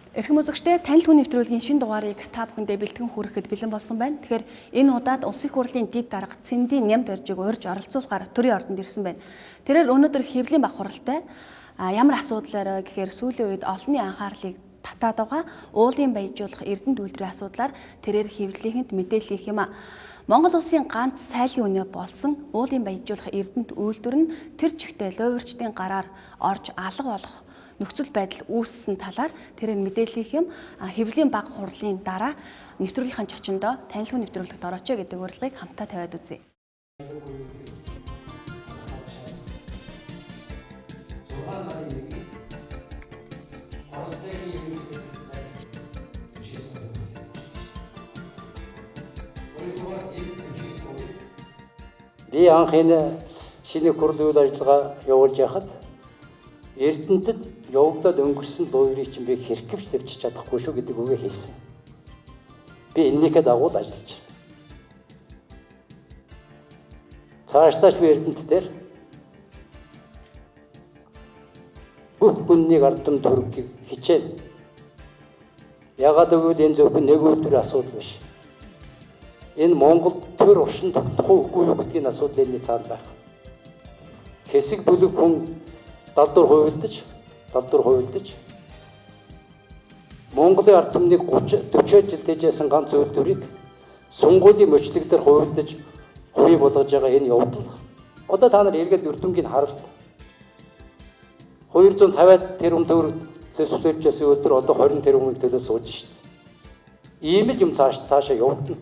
Эрхэм үзэгчдээ, танил хүн нэвтрүүлгийн шинэ дугаарыг та бүхэндээ бэлтгэн хүрэхэд бэлэн болсон байна. Тэгэхээр энэ удаад Улсын их хурлын дэд дарга Цэндийн Нямдоржийг урьж оролцуулахаар төрийн ордонд ирсэн байна. Тэрээр өнөөдөр хэвлэлийн баг хуралтай ямар асуудлаар гэхээр сүүлийн үед олонний анхаарлыг татаад байгаа уулын баяжуулах Эрдэнэт үйлдвэрийн асуудлаар тэрээр хэвлэлийнхэнд мэдээлэл хийх юм а. Монгол улсын ганц сайлын үнэ болсон уулын баяжуулах Эрдэнэт үйлдвэр нь тэр чигтээ луйварчдын гараар орж алга болох нөхцөл байдал үүссэн талаар тэрээр мэдээлэл хийх юм. Хэвлэлийн баг хурлын дараа нэвтрүүлгийнхаа зочиндоо танилгүй нэвтрүүлэгт орооч гэдэг урилгыг хамтаа тавиад үзье. Би анх энэ шинэ хурлын үйл ажиллагаа явуулж байхад Эрдэнэтэд явагдаад өнгөрсөн луйврыг чинь би хэрхэвч тавьчих чадахгүй шүү гэдэг үгээ хэлсэн. Би энэнийхээ дагуу л ажиллаж байна. Цаашдаа ч би Эрдэнэт дээр бүх хүннийг ард түмэнд хүргэхийг хичээнэ. Яагаад гэвэл энэ зөвхөн нэг үйлдвэрийн асуудал биш. Энэ Монголд төр оршин тогтнох уу үгүй юу гэдгийн асуудал энэний цаана байх. Хэсэг бүлэг хүн далдуур хувилдаж Монголын ард түмнийг 30 40 жил дэжсэн ганц үйлдвэрийг сонгуулийн мөчлөг дээр хувилдаж хувий болгож байгаа энэ явдал одоо та нар эргээд үр дүнгийг харалт. 250 тэрбум төгрөг төсөөлж байсан үйлдвэр одоо 20 тэрбумын төлөө сууж шít. Ийм л юм цаашаа явагдана.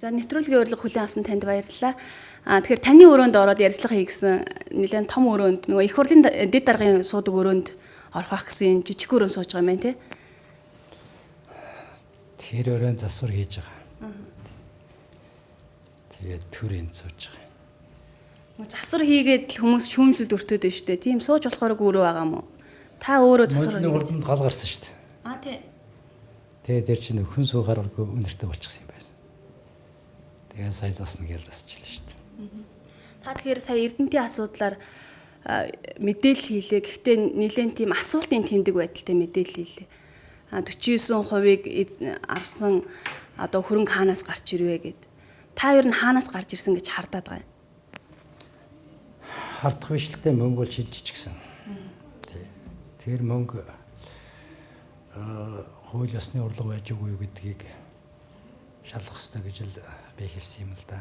За, нэвтрүүлгийн урилга хүлээн авсан танд баярлалаа. Тэгэхээр таны өрөөнд ороод ярилцлага хий гэсэн нэлээд том өрөөнд нөгөө их хурлын дэд даргын суудаг өрөөнд орох байх гэсэн жижиг өрөөнд сууж байгаа юм байна тий. Тэр өрөөнд засвар хийж байгаа. Тэгээд төр энд сууж байгаа. Засвар хийгээд л хүмүүс шүүмжлэлд өртөөд байна шүү дээ. Тийм сууж болохоор өрөө байгаа юм уу? Та өөрөө засвар хийгээд. Модны урданд гал гарсан шүү дээ. Аа тий. Тэгээд тэр чинь өхөн суугаар өндөртэй болчихсон юм байна. Тэгээ сая засна гэж засчихлаа шүү дээ. Та тэгэхээр сая Эрдэнэтийн асуудлаар мэдээлэл хийлээ. Гэхдээ нэлээд тийм асуултын тэмдэг байдалтай мэдээлэл хийлээ. 49%-ыг авсан одоо хөрөнгө хаанаас гарч ирвэ гэд. Та ер нь хаанаас гарч ирсэн гэж хардаад байгаа юм? Хардах биш л дээ, мөнгө бол шилжиж гисэн. Тэр мөнгө хууль ёсны урлага байж үгүй юу гэдгийг шалгах ёстой гэж л би хэлсэн юм л да.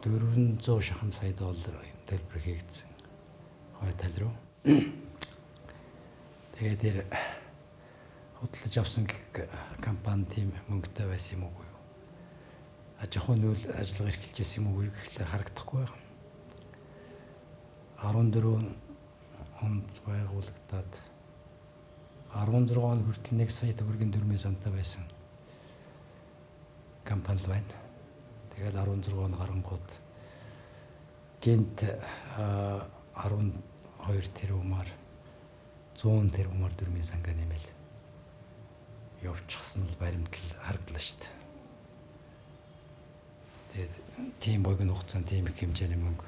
400 шахам сая доллар төлбөр хийгдсэн хой тал руу. Тэгээд тэр худалдаж авсан компани тийм мөнгөтэй байсан юм уу юу? Аж ахуйн үйл ажиллагаа эрхэлж байсан юм уу гэхлээр харагдахгүй байна. 14 онд байгуулагдаад 16 он хүртэл 1 сая төгрөгийн дүрмийн сантай байсан компани л байна. Тэгэл 16 он гарангууд гинт 12 тэрбумаар 100 тэрбумаар дүрмийн сангаа нэмэл явчихсан л баримтал харагдлаа шүү дээ. Тэгээд тийм богино хугацаанд тийм их хэмжээний мөнгө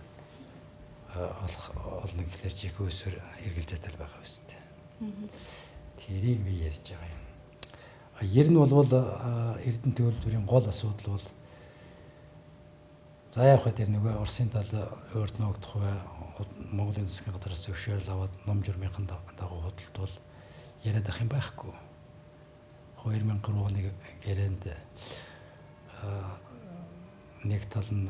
олох олно гэхлээр чи их өсвөр эргэлзээтэй л байгаа биз дээ. Тэрийг би ярьж байгаа юм. Ер нь бол Эрдэнэт үйлдвэрийн гол асуудал бол за яг хөө тэр нөгөө Оросын тал өөрт ногдох бай, Монголын засгийн газраас зөвшөөрөл аваад ном журмынхан дагуу худалдвал яриад ах юм байхгүй. 2003 оны гэрээнд нэг тал нь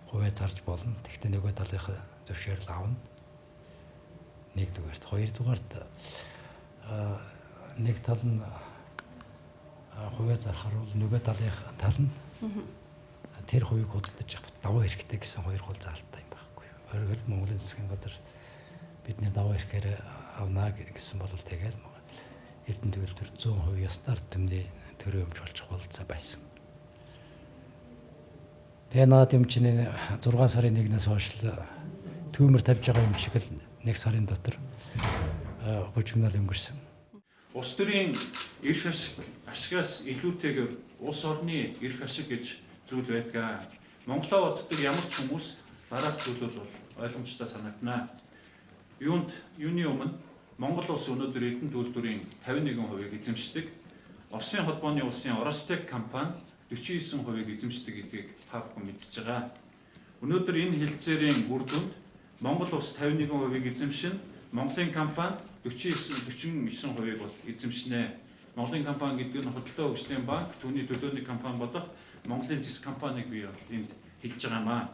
хувиа зарж болно. Тэгэхдээ нөгөө талынхаа зөвшөөрөл авна. Нэгдүгээрт, хоёрдугаарт Нэг тал нь хувиа зархаар бол нөгөө тал нь тэр хувийг худалдаж авах давуу хэрэгтэй гэсэн хоёр гол заалттай юм байхгүй. Оргил Монголын засгийн газар бидний давуу эрхээр авнаа гэсэн бол тэгэл Эрдэнэ төгөлдөр 100% ёстой ард түмний төрийн өмч болчих болцоо байсан. Тэгээ наад юм чинь 6 сарын 1-ээс хойш түүмэр тавьж байгаа юм шиг л нэг сарын дотор гужигнал өнгөрсөн. Улс төрийн эрх ашиг ашигаас илүүтэйгээр улс орны эрх ашиг гэж зүйл байдаг. Монголоо боддог ямар ч хүмүүс дараах зүйл бол ойлгомжтой санагдана. Юуны өмнө Монгол улс өнөөдөр Эрдэнэ төлбөрийн 51%-ийг эзэмшдэг. Оросын холбооны улсын Оростек компани 49%-ийг эзэмшдэг гэдгийг та бүхэн мэдж байгаа. Өнөөдөр энэ хэлцээрийн үр дүнд Монгол улс 51%-ийг эзэмшин, Монголын компани 49%-ийг бол эзэмшнэ. Монголын компани гэдэг нь Хөдөлгөөн хөгжлийн банк, түүний төлөөний компани болох Монголын зэс компаниг би бол энд хэлж байгаа юм аа.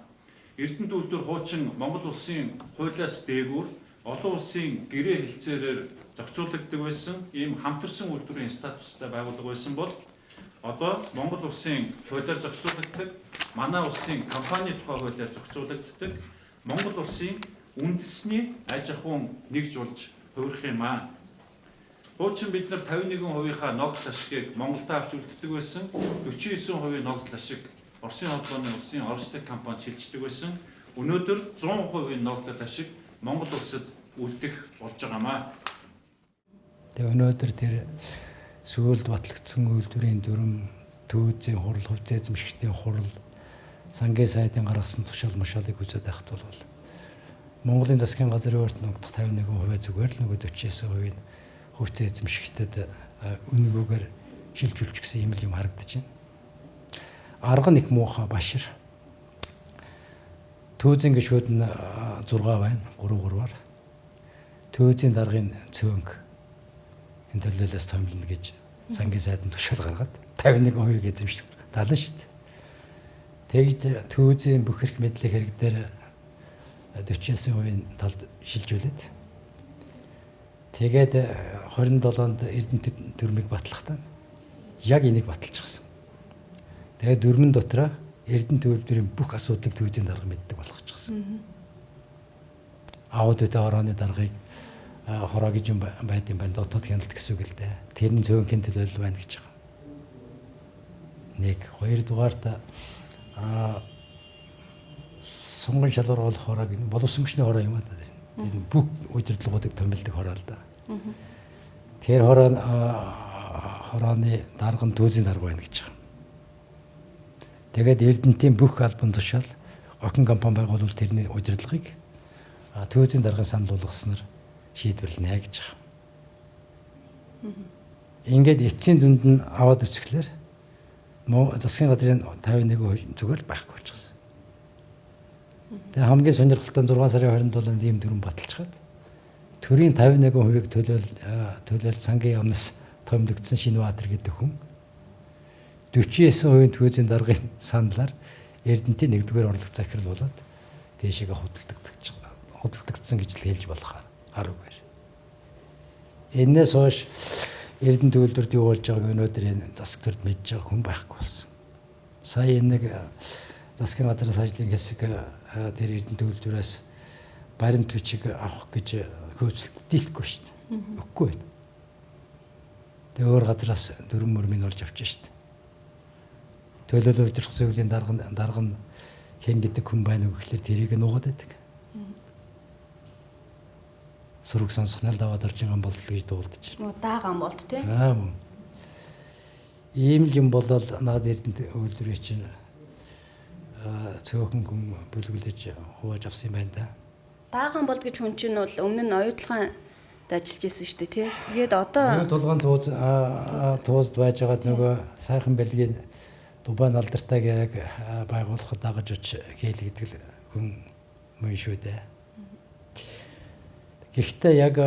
Эрдэнэ төлбөр хуучин Монгол улсын хуулиас дээгүүр олон улсын гэрээ хэлцээрээр зохицуулагддаг байсан, ийм хамтарсан үйлдвэрийн статустай байгууллага байсан бол одоо Монгол улсын хуулиар зохицуулагддаг, манай улсын компани тухай хуулиар зохицуулагддаг, Монгол улсын үндэсний аж ахуйн нэгж болж хувирах юм аа. Хуучин бид нар 51%-ийнхаа ногдол ашигыг Монголдо авч үлддэг байсан, 49% ногдол ашиг Оросын холбооны улсын Оростек компани шилждэг байсан. Өнөөдөр 100% ногдол ашиг Монгол улсад үлдэх болж байгаамаа. Тэгээ өнөөдөр тэр сүүлд батлагдсан үйлдвэрийн дүрэм, төвзийн хурал, хувьцаа эзэмшигчдийн хурал, сангийн сайдын гаргасан тушаал мушаалыг үзээд байхад бол Монголын засгийн газрын урд ногдох 51% зүгээр л нөгөө 49%-ийг хувьцаа эзэмшигчдэд үнэгүйгээр шилжүүлчихсэн юм л юм харагдаж байна. Арга нь их муухай башир. Төөзийн гишүүд нь 6 байна, 3 3-аар. Төөзийн даргын цөөнг энэ төлөөлөөс томилно гэж сангийн сайд нь тушаал гаргаад 51% эзэмших тална шүү дээ. Тэгж төөзийн бүх эрх мэдлийн хэрэг дээр 49% талд шилжүүлээд тэгээд 27-нд Эрдэнэ дүрмийг батлахдаа яг энийг баталчихсан. Тэгээд дүрмэн дотроо Эрдэнэ төвлөрийн бүх асуудлыг төвзийн дарга мэддэг болгочихсон. Аудит орооны даргыг хороо гэж юм байд юм байна. Дотоод хяналт гэсэн үг л дээ. Тэр нь цөөнхийн төлөөлөл байна гэж байгаа. Нэг, хоёрдугаарт сунган шалгуур болох хороо гэнэ боловсон хүчний хороо юм аа. Тэр нь бүх удирдлагуудыг томилдог хороо л да. Тэр хорооны дарга нь төвзийн дарга байна гэж байгаа. Тэгээд Эрдэнтийн бүх албан тушаал охин компани байгуулвал тэрний удирдлагыг төвзийн даргын санал болгосноор шийдвэрлэнэ гэж байгаа. Ингээд эцсийн дүнд нь аваад өчгөлөөр засгийн газрын 51% зүгээр л байхгүй болчихсон. Тэгээ хамгийн сонирхолтой 6 сарын 27-нд ийм дүрэм баталчихад төрийн 51%-ийг төлөөл сангийн яамнаас томилогдсон Шинэбаатар гэдэг хүн 49% төвзийн даргын саналаар Эрдэнтийн нэгдүгээр орлого захирал болоод дээшээгээ худалдагдсан гэж л хэлж болох аргагүй. Энээс хойш Эрдэнэ төгөлдрөд юу болж байгааг өнөөдөр энэ засаг төрд мэдж байгаа хүн байхгүй болсон. Сая энэ нэг засгийн газраас ажлын хэсэг тэр Эрдэнэ төгөлдрөөс баримт бичиг авах гэж хөөцөлт дийлэхгүй шүү дээ. Өгөхгүй байна. Тэгээ өөр газраас дөрвөн мөрмийг олж авч шүү дээ. Төлөөлөл удирдах зөвлөлийн дарга нь хэн гэдэг хүн байна уу гэхлээр тэрийг нуугаад байдаг. Сөрөг сонсох нь л даваад орж байгаа болол гэж дуулдаж байна. Даагаан болд тий. Аа мөн. Ийм л юм болол наад Эрдэнэ үйлдвэрийн чинь цөөхөн хүн бүлэглэж хувааж авсан юм байна да. Даагаан болд гэж хүн чинь бол өмнө нь оюутлогын ажиллаж исэн шүү дээ тий. Тэгээд одоо тулгын туузд байж байгаад нөгөө сайхан бэлгийн Дубайн алдартай гэрээг байгуулахад дагаж очиж хийлэгдэл хүн мөн шүү дээ. Гэхдээ яг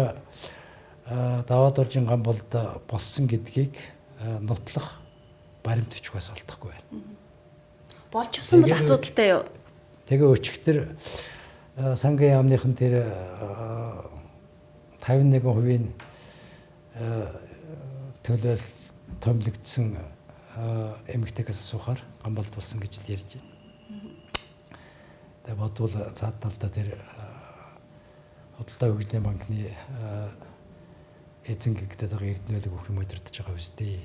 даваад оржин гам болд болсон гэдгийг нутлах баримт бичиг бас олдохгүй байна. Болчихсон бол асуудалтай юу? Тэгээ өчигдөр сангийн яамныхан тэр 51%-ийн төлөөл томилогдсон эмэгтэйгээс асуухаар Ганбалд болсон гэж л ярьж байна. Тэгээ бодвол цаад талдаа тэр худалдаа хөгжлийн банкны эзэн гэгдээд байгаа Эрдэнэ бүх юм удирдах байгаа үстэй.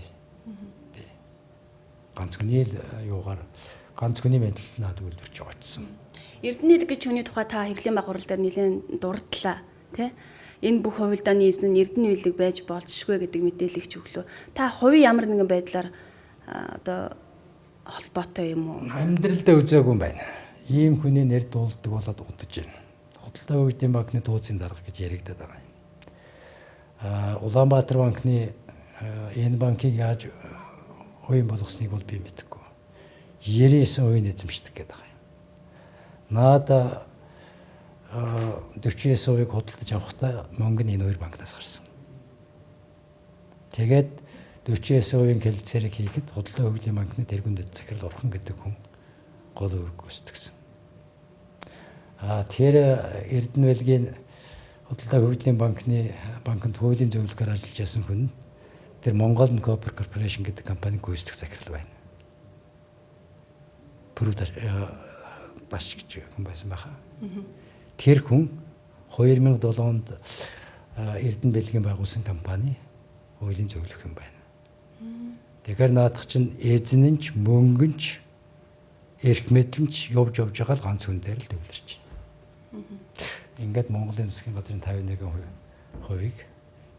Тий. Ганц хүний л юугаар ганц хүний мэдлэл наад үйлдвэрч очсон. Эрдэнэ гэж хүний тухай та хэвлийн баг хурал дээр нэлээд дурдлаа, тий? Энэ бүх хувилдааны эзэн нь Эрдэнэ билэг байж болзошгүй гэдэг мэдээллийг ч өглөө. Та хувийн ямар нэгэн байдлаар одоо холбоотой юм уу? Амьдралдаа үзээгүй юм байна. Ийм хүний нэр дуулдаг болоод унтаж байна. Худалдаа хөгжлийн банкны тууцын дарга гэж яригадаад байгаа юм. Улаанбаатар банкны энэ банкыг яаж хувийн болгосныг бол би мэдэхгүй. 99% эзэмшдэг гэдэг байгаа юм. Наада 49%-ыг худалдаж авахдаа мөнгө нь энэ хоёр банкнаас гарсан. Тэгээд 49%-ийн хэлэлцээрийг хийхэд худалдаа хөгжлийн банкны тэргүүн дэд захирал Урхан гэдэг хүн гол үүрэг гүйцэтгсэн. Тэр Эрдэнэ бэлгийн худалдаа хөгжлийн банкны банкнд хуулийн зөвлөгөөр ажиллаж байсан хүн тэр Mongol Copper Corporation гэдэг компаниг гүйцэтгэх захирал байна. Пүрв даш гэж хүн байсан байхаа. Тэр хүн 2007 онд Эрдэнэ бэлгийн байгуулсан компани хуулийн зөвлөх юм байна. Тэгэхээр наадах чинь эзэн нь ч мөнгө нь ч эрх мэдэл нь ч явж байгаа л ганц хүн дээр л төвлөрч байна. Ингээд Монголын засгийн газрын 51%-ийг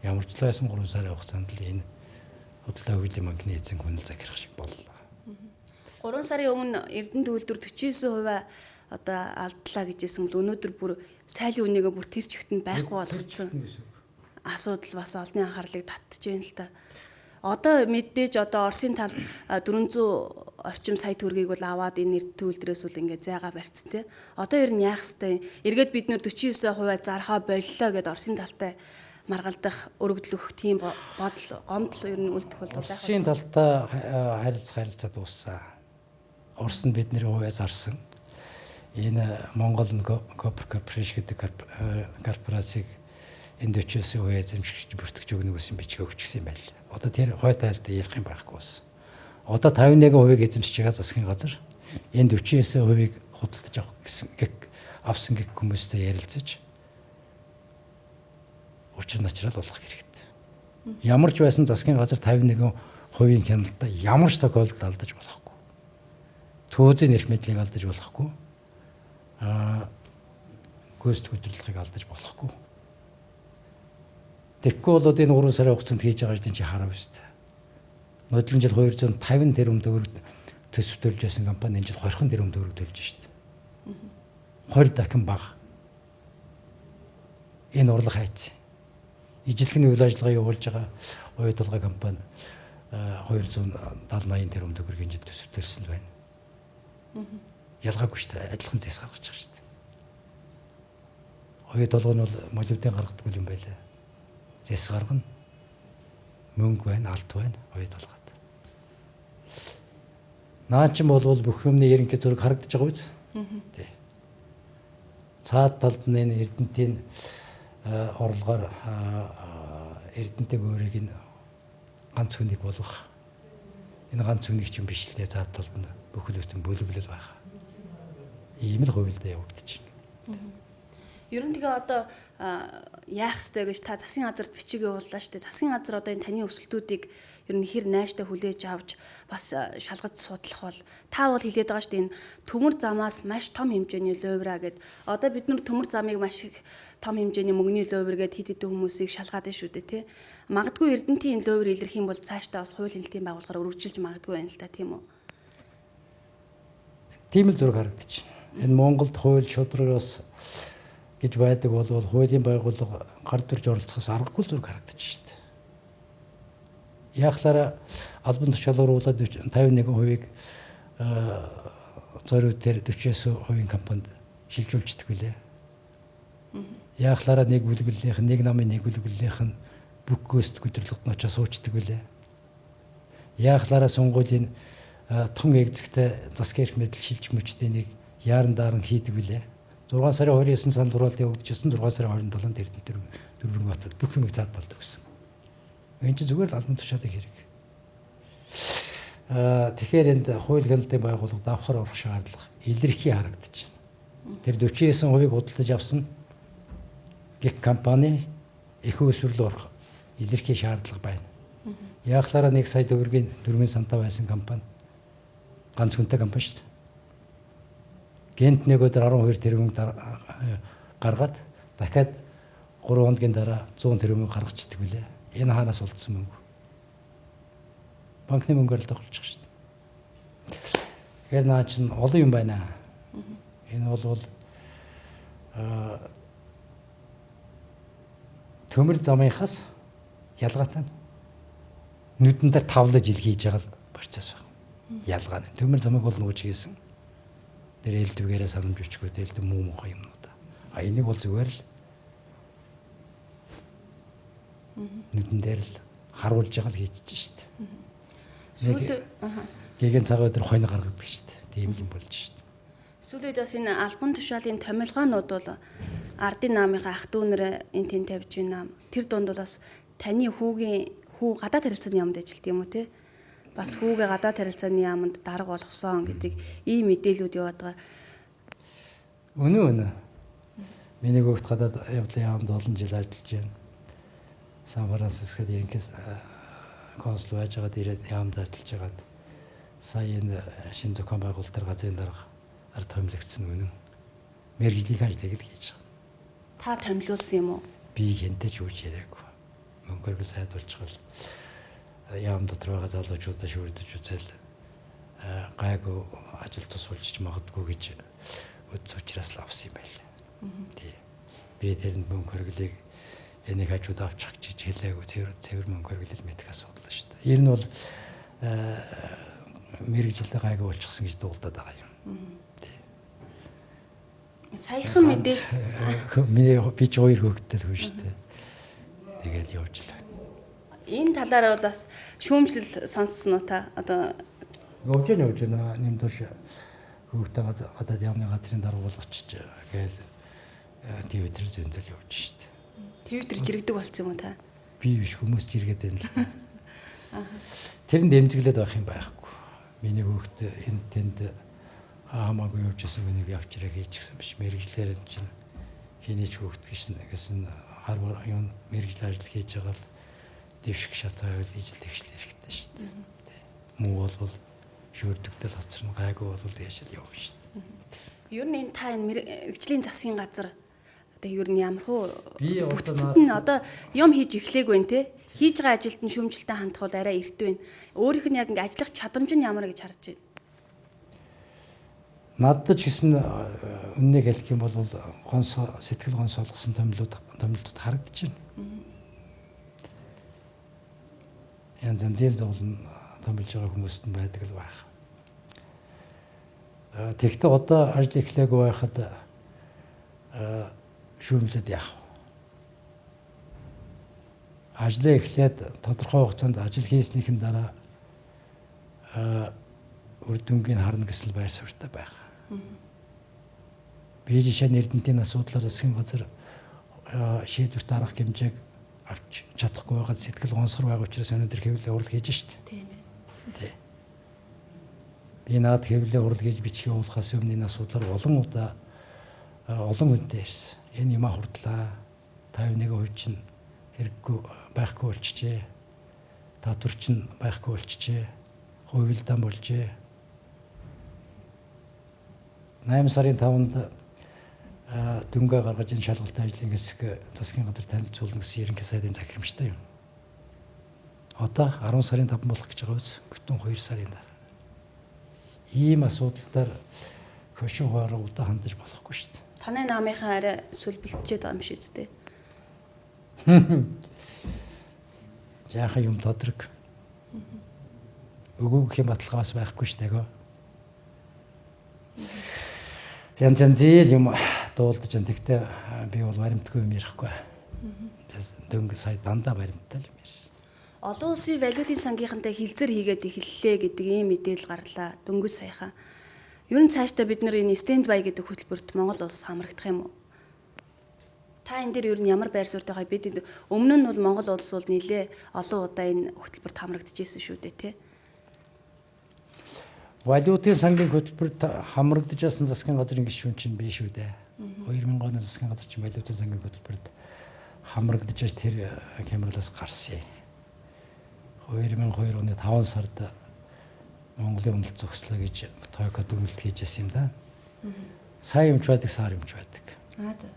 ямар ч л байсан 3 сарын хугацаанд л энэ худалдаа хөгжлийн банкны эзэн хүн л захирах шиг боллоо. 3 сарын өмнө Эрдэнэ төвлөр 49% одоо алдлаа гэж хэлсэн бол өнөөдөр бүр сайлын үнийгээ бүр тэр чигт нь байхгүй болгоцсон. Асуудал бас олонний анхаарлыг татж байна л та. Одоо мэдээж одоо Оросын тал 400 орчим сая төгрөгийг бол аваад энэ Эрдэнэ төвлөрөөс бол ингээд зайгаа барьцсан тий. Одоо ер нь яах хэвтэй? Эргээд бид нэр 49% зархаа боллоо гэд Оросын талтай маргалдах, өргөдлөх тийм бодол, гомдол ер нь үлдэх бол байх. Оросын талтай харилцаа дууссан. Орос нь бидний хувиа зарсан. Энэ Монгол Copper Corporation гэдэг корпорацийг энэ 49% эзэмшигч бүртгэж өгнө гэсэн бичиг өгчихсэн юм байл. Одоо тэр хой тайлд ярих юм байхгүй болсон. Одоо 51%-ийг эзэмшиж байгаа засгийн газар энэ 49%-ийг худалдаж авах гэсэн авсан гэх хүмүүстэй ярилцаж учир начрал болох хэрэгтэй. Ямар ч байсан засгийн газар 51%-ийн хяналтаа ямар ч тохиолдолд алдаж болохгүй. Төөзийн эрх мэдлийг алдаж болохгүй. Гүйцэтгэх удирдлагыг алдаж болохгүй. Тэгэхгүй бол энэ 3 сарын хугацаанд хийж байгаа ажлын чи харав шүү дээ. Нодлон жил 250 тэрбум төгрөг төсөв төлж байсан компани энэ жил 20 тэрбум төгрөг төлж шүү дээ. 20 дахин бага. Энэ урлах хайц. Ижилхэн үйл ажиллагаа явуулж байгаа оюу толгой компани 270 80 тэрбум төгрөгийн жил төсөв төлсөн байна. Ялгаагүй шүү дээ. Адилхан зэс гаргаж байгаа шүү дээ. Оюу толгой нь бол молибден гаргадаг юм байлаа. Зэс гаргана. Мөнгө байна, алт байна, оюу толгойд. Наа чинь болвол бүх юмны ерөнхий зураг харагдаж байгаа биз? Тий. Цаад талд нь энэ Эрдэнтийн орлогоор Эрдэнтийг өөрийг нь ганц хүнийг болгох. Энэ ганц хүнийг чинь биш л дээ, цаад талд нь бүхэл бүтэн бөлөглөл байгаа. Ийм л хувилдаа явагдаж байна. Ер нь тэгээ одоо яах ёстой гэж та засгийн газарт бичиг явууллаа шүү дээ. Засгийн газар одоо энэ таны өсөлтүүдийг ер нь хэр найштай хүлээж авч бас шалгаж судлах бол та бол хэлээд байгаа шүү дээ. Энэ төмөр замаас маш том хэмжээний луйвраа гэд. Одоо бид нар төмөр замыг маш их том хэмжээний мөнгөний луйвар гэд хэд хэдэн хүмүүсийг шалгаад байна шүү дээ, тий. Магадгүй Эрдэнтийн энэ луйвар илэрх юм бол цаашдаа бас хууль хяналтын байгууллагаар өргөжлөж магадгүй байна л та, тийм үү? Тийм л зураг харагдчих. Энэ Монголд хууль шударгаас гэж байдаг бол хуулийн байгууллага гар дүрж оролцохоос аргагүй зураг харагдчих шүү дээ. Яахлаараа албан тушаалууруулад 51%-ийг зориуд дээр 49% компанид шилжүүлждэг билээ. Яахлаараа нэг бүлэглэлийнх нь нэг намын нэг бүлэглэлийнх нь бүх гүйцэтгэх удирдлагад нь очиж суучдаг билээ. Яахлаараа сонгуулийн тун эгзэгтэй засгийн эрх мэдэл шилж мөчтэй нэг яаран daaran хийдэг билээ. 6 сарын 29 санал хураалт явагдчихсан, 6 сарын 27-нд Эрдэнэ дөрвөн батад бүх юмыг цаад талд өгсөн. Энэ чинь зүгээр л албан тушаалын хэрэг. Тэгэхээр энд хууль хяналтын байгууллага давхар орох шаардлага илэрхий харагдаж байна. Тэр 49%-ыг худалдаж авсан гих компани их үүсвэрлэл орох илэрхий шаардлага байна. Яахлаараа 1 сая төгрөгийн дөрмийн сантаа байсан компани ганц хүнтэй компани шүү дээ. Гэнт нэг өдөр 12 тэрбум гаргаад дахиад 3 хоногийн дараа 100 тэрбум гаргачихдаг билээ. Энэ хаанаас олдсон мөнгө? Банкны мөнгөөр л тоглож байгаа шүү дээ. Тэгэхээр наа чинь олон юм байна. Энэ бол төмөр замынхаас ялгаатай. Нүдэн дээр тавлаж ил хийж байгаа процесс байна. Ялгаа нь. Төмөр замыг бол нууж хийсэн. Тэр элдвгээрээ санамж өчгөө элдв муу муухай юмнууд. А энийг бол зүгээр л нүдэн дээр л харуулж байгаа л хийж шүү дээ. Сүүл гэгэн цаг өдөр хонь гаргадаг шүү дээ. Тийм юм болж шүү дээ. Сүүлийн үед бас энэ албан тушаалын томилгоонууд бол ардын наамынхаа ах дүүнэр энэ тэн тавьж байна. Тэр дунд бол бас таны хүүгийн хүү гадаад харилцааны яамд ажилладаг юм уу те? Бас хүүгээ гадаад харилцааны яамд дарга болгосон гэдэг ийм мэдээлүүд яваад байгаа. Үнэн үнэ. Миний хүүхд гадаад явдлын яамд олон жил ажиллаж байна. Сан Францискод ерөнхий консул байж байгаад ирээд яамд ажиллаж байгаад сая энэ шинэ зохион байгуулалтаар газрын дарга ард томилогдсон үнэн. Мэргэжлийн ажлыг л хийж байгаа. Та томилуулсан юм уу? Би хэнтэй ч үуч яриаггүй. Мөнгөөр би сайд болчихвол яам дотор байгаа залуучуудаа шүрдэж үзэл гайгүй ажил тус болчих магадгүй гэж үз учраас л авсан юм байл. Тий. Би тэрэнд мөнгө хөргөлийг энийг хажууд авчих гэж хэлээгүй, цэвэр мөнгө хөргөлөл мэдэх асуудал шүү дээ. Ер нь бол мэргэжилтэй гайгүй болчихсон гэж дуулдаад байгаа юм. Тий. Саяхан мэдээ миний би ч хоёр хөөгтэй л хүү шүү дээ. Тэгэл явж л байна. Энэ талаараа бол бас шүүмжлэл сонссон уу та? Одоо явж байна. Нэм турш хөөгтэй гадаад яамны газрын дарга болгочих гээл Твиттер зөндөл явж шүү дээ. Твиттер жирэгдэг болсон юм уу та? Би биш, хүмүүс жиргээд байна л та. Тэр нь дэмжиглээд байх юм байхгүй. Миний хөөгт энд тэнд хамаагүй явж исэн хүнийг би авчираа хийчихсэн биш. Мэргэжлээр нь чинь хэний ч хөөгт гэсэн хар юм мэргэжил ажил хийж байгаа л дэвших шат байвал ижил тэгшил хэрэгтэй шүү дээ. Муу болвол шөөрдөгдөл хоцорно, гайгүй болвол яшил явна шүү дээ. Ер нь энэ та энэ мэргэжлийн засгийн газар одоо ер нь ямар хуу бүтцэд нь одоо юм хийж эхлэегүй нэ те? Хийж байгаа ажилд нь шүүмжлэлтэй хандах бол арай эрт байна. Өөрийнх нь яг ингэ ажиллах чадамж нь ямар гэж харж байна? Надад ч гэсэн үннийг хэлэх юм бол гонсо сэтгэл гонсоолгосон томилтууд харагдаж байна. Янз янзын зовлон томилж байгаа хүмүүст нь байдаг л байх. Тэгэхдээ одоо ажил эхлээгүй байхад шүүмжлээд яах вэ? Ажлаа эхлээд тодорхой хугацаанд ажил хийснийхэн дараа үр дүнгийг харна гэсэн байр суурьтай байх. Би жишээ нь Эрдэнэтийн асуудлаар засгийн газар шийдвэрт арга хэмжээг авч чадахгүй байгаа сэтгэл гонсгор байгаа учраас өнөөдөр хэвлэлийн хурал хийж шít. Тийм ээ. Тий. Би наад хэвлэлийн хурал хийж бичих явуулахаас өмнө энэ асуудлаар олон удаа олон хүнтэй ярьсан. Энэ юмаа хурдлаа. 51% чинь хэрэггүй байхгүй болчихжээ. Татвар чинь байхгүй болчихжээ. Хувилдаан болжээ. 8 сарын 5-нд дүнгээ гаргаж энэ шалгалтын ажлын хэсэг засгийн газар танилцуулна гэсэн ерөнхий сайдын захирамжтай юм. Одоо 10 сарын 5 болох гэж байгаа биз? Бүтэн 2 сарын дараа. Ийм асуудал дээр хошин хоороо удаан хандаж болохгүй шүү дээ. Таны наамынхаа арай сүлбэлтжээд байгаа юм шиг үстэй. Жаахан юм тодрог. Үгүй гэх юм баталгаа бас байхгүй шүү дээ. Янз янзын юм дуулдаж байна. Тэгтээ би бол баримтгүй юм ярихгүй. Дөнгө сая дандаа баримттай юм ярьсан. Олон улсын валютын сангийнхантай хилцээр хийгээд эхэллээ гэдэг ийм мэдээлэл гарлаа. Дөнгөж саяхан. Ер нь цаашдаа бид нар энэ stand by гэдэг хөтөлбөрт Монгол улс хамрагдах юм уу? Та энэ дээр ер нь ямар байр суурьтай байгаа? Бид өмнө нь бол Монгол улс бол нэлээ олон удаа энэ хөтөлбөрт хамрагдчихсэн шүү дээ, тий? Валютын сангийн хөтөлбөрт хамрагдаж байсан засгийн газрын гишүүн чинь би шүү дээ. 2000 оны засгийн газар чинь валютын сангийн хөтөлбөрт хамрагдаж тэр хямралаас гарсан. 2002 оны 5 сард Монголын уналт зогслоо гэж тойко дүгнэлт хийж байсан юм да. Сайн юмч байдаг, сар юмч байдаг. Аа за.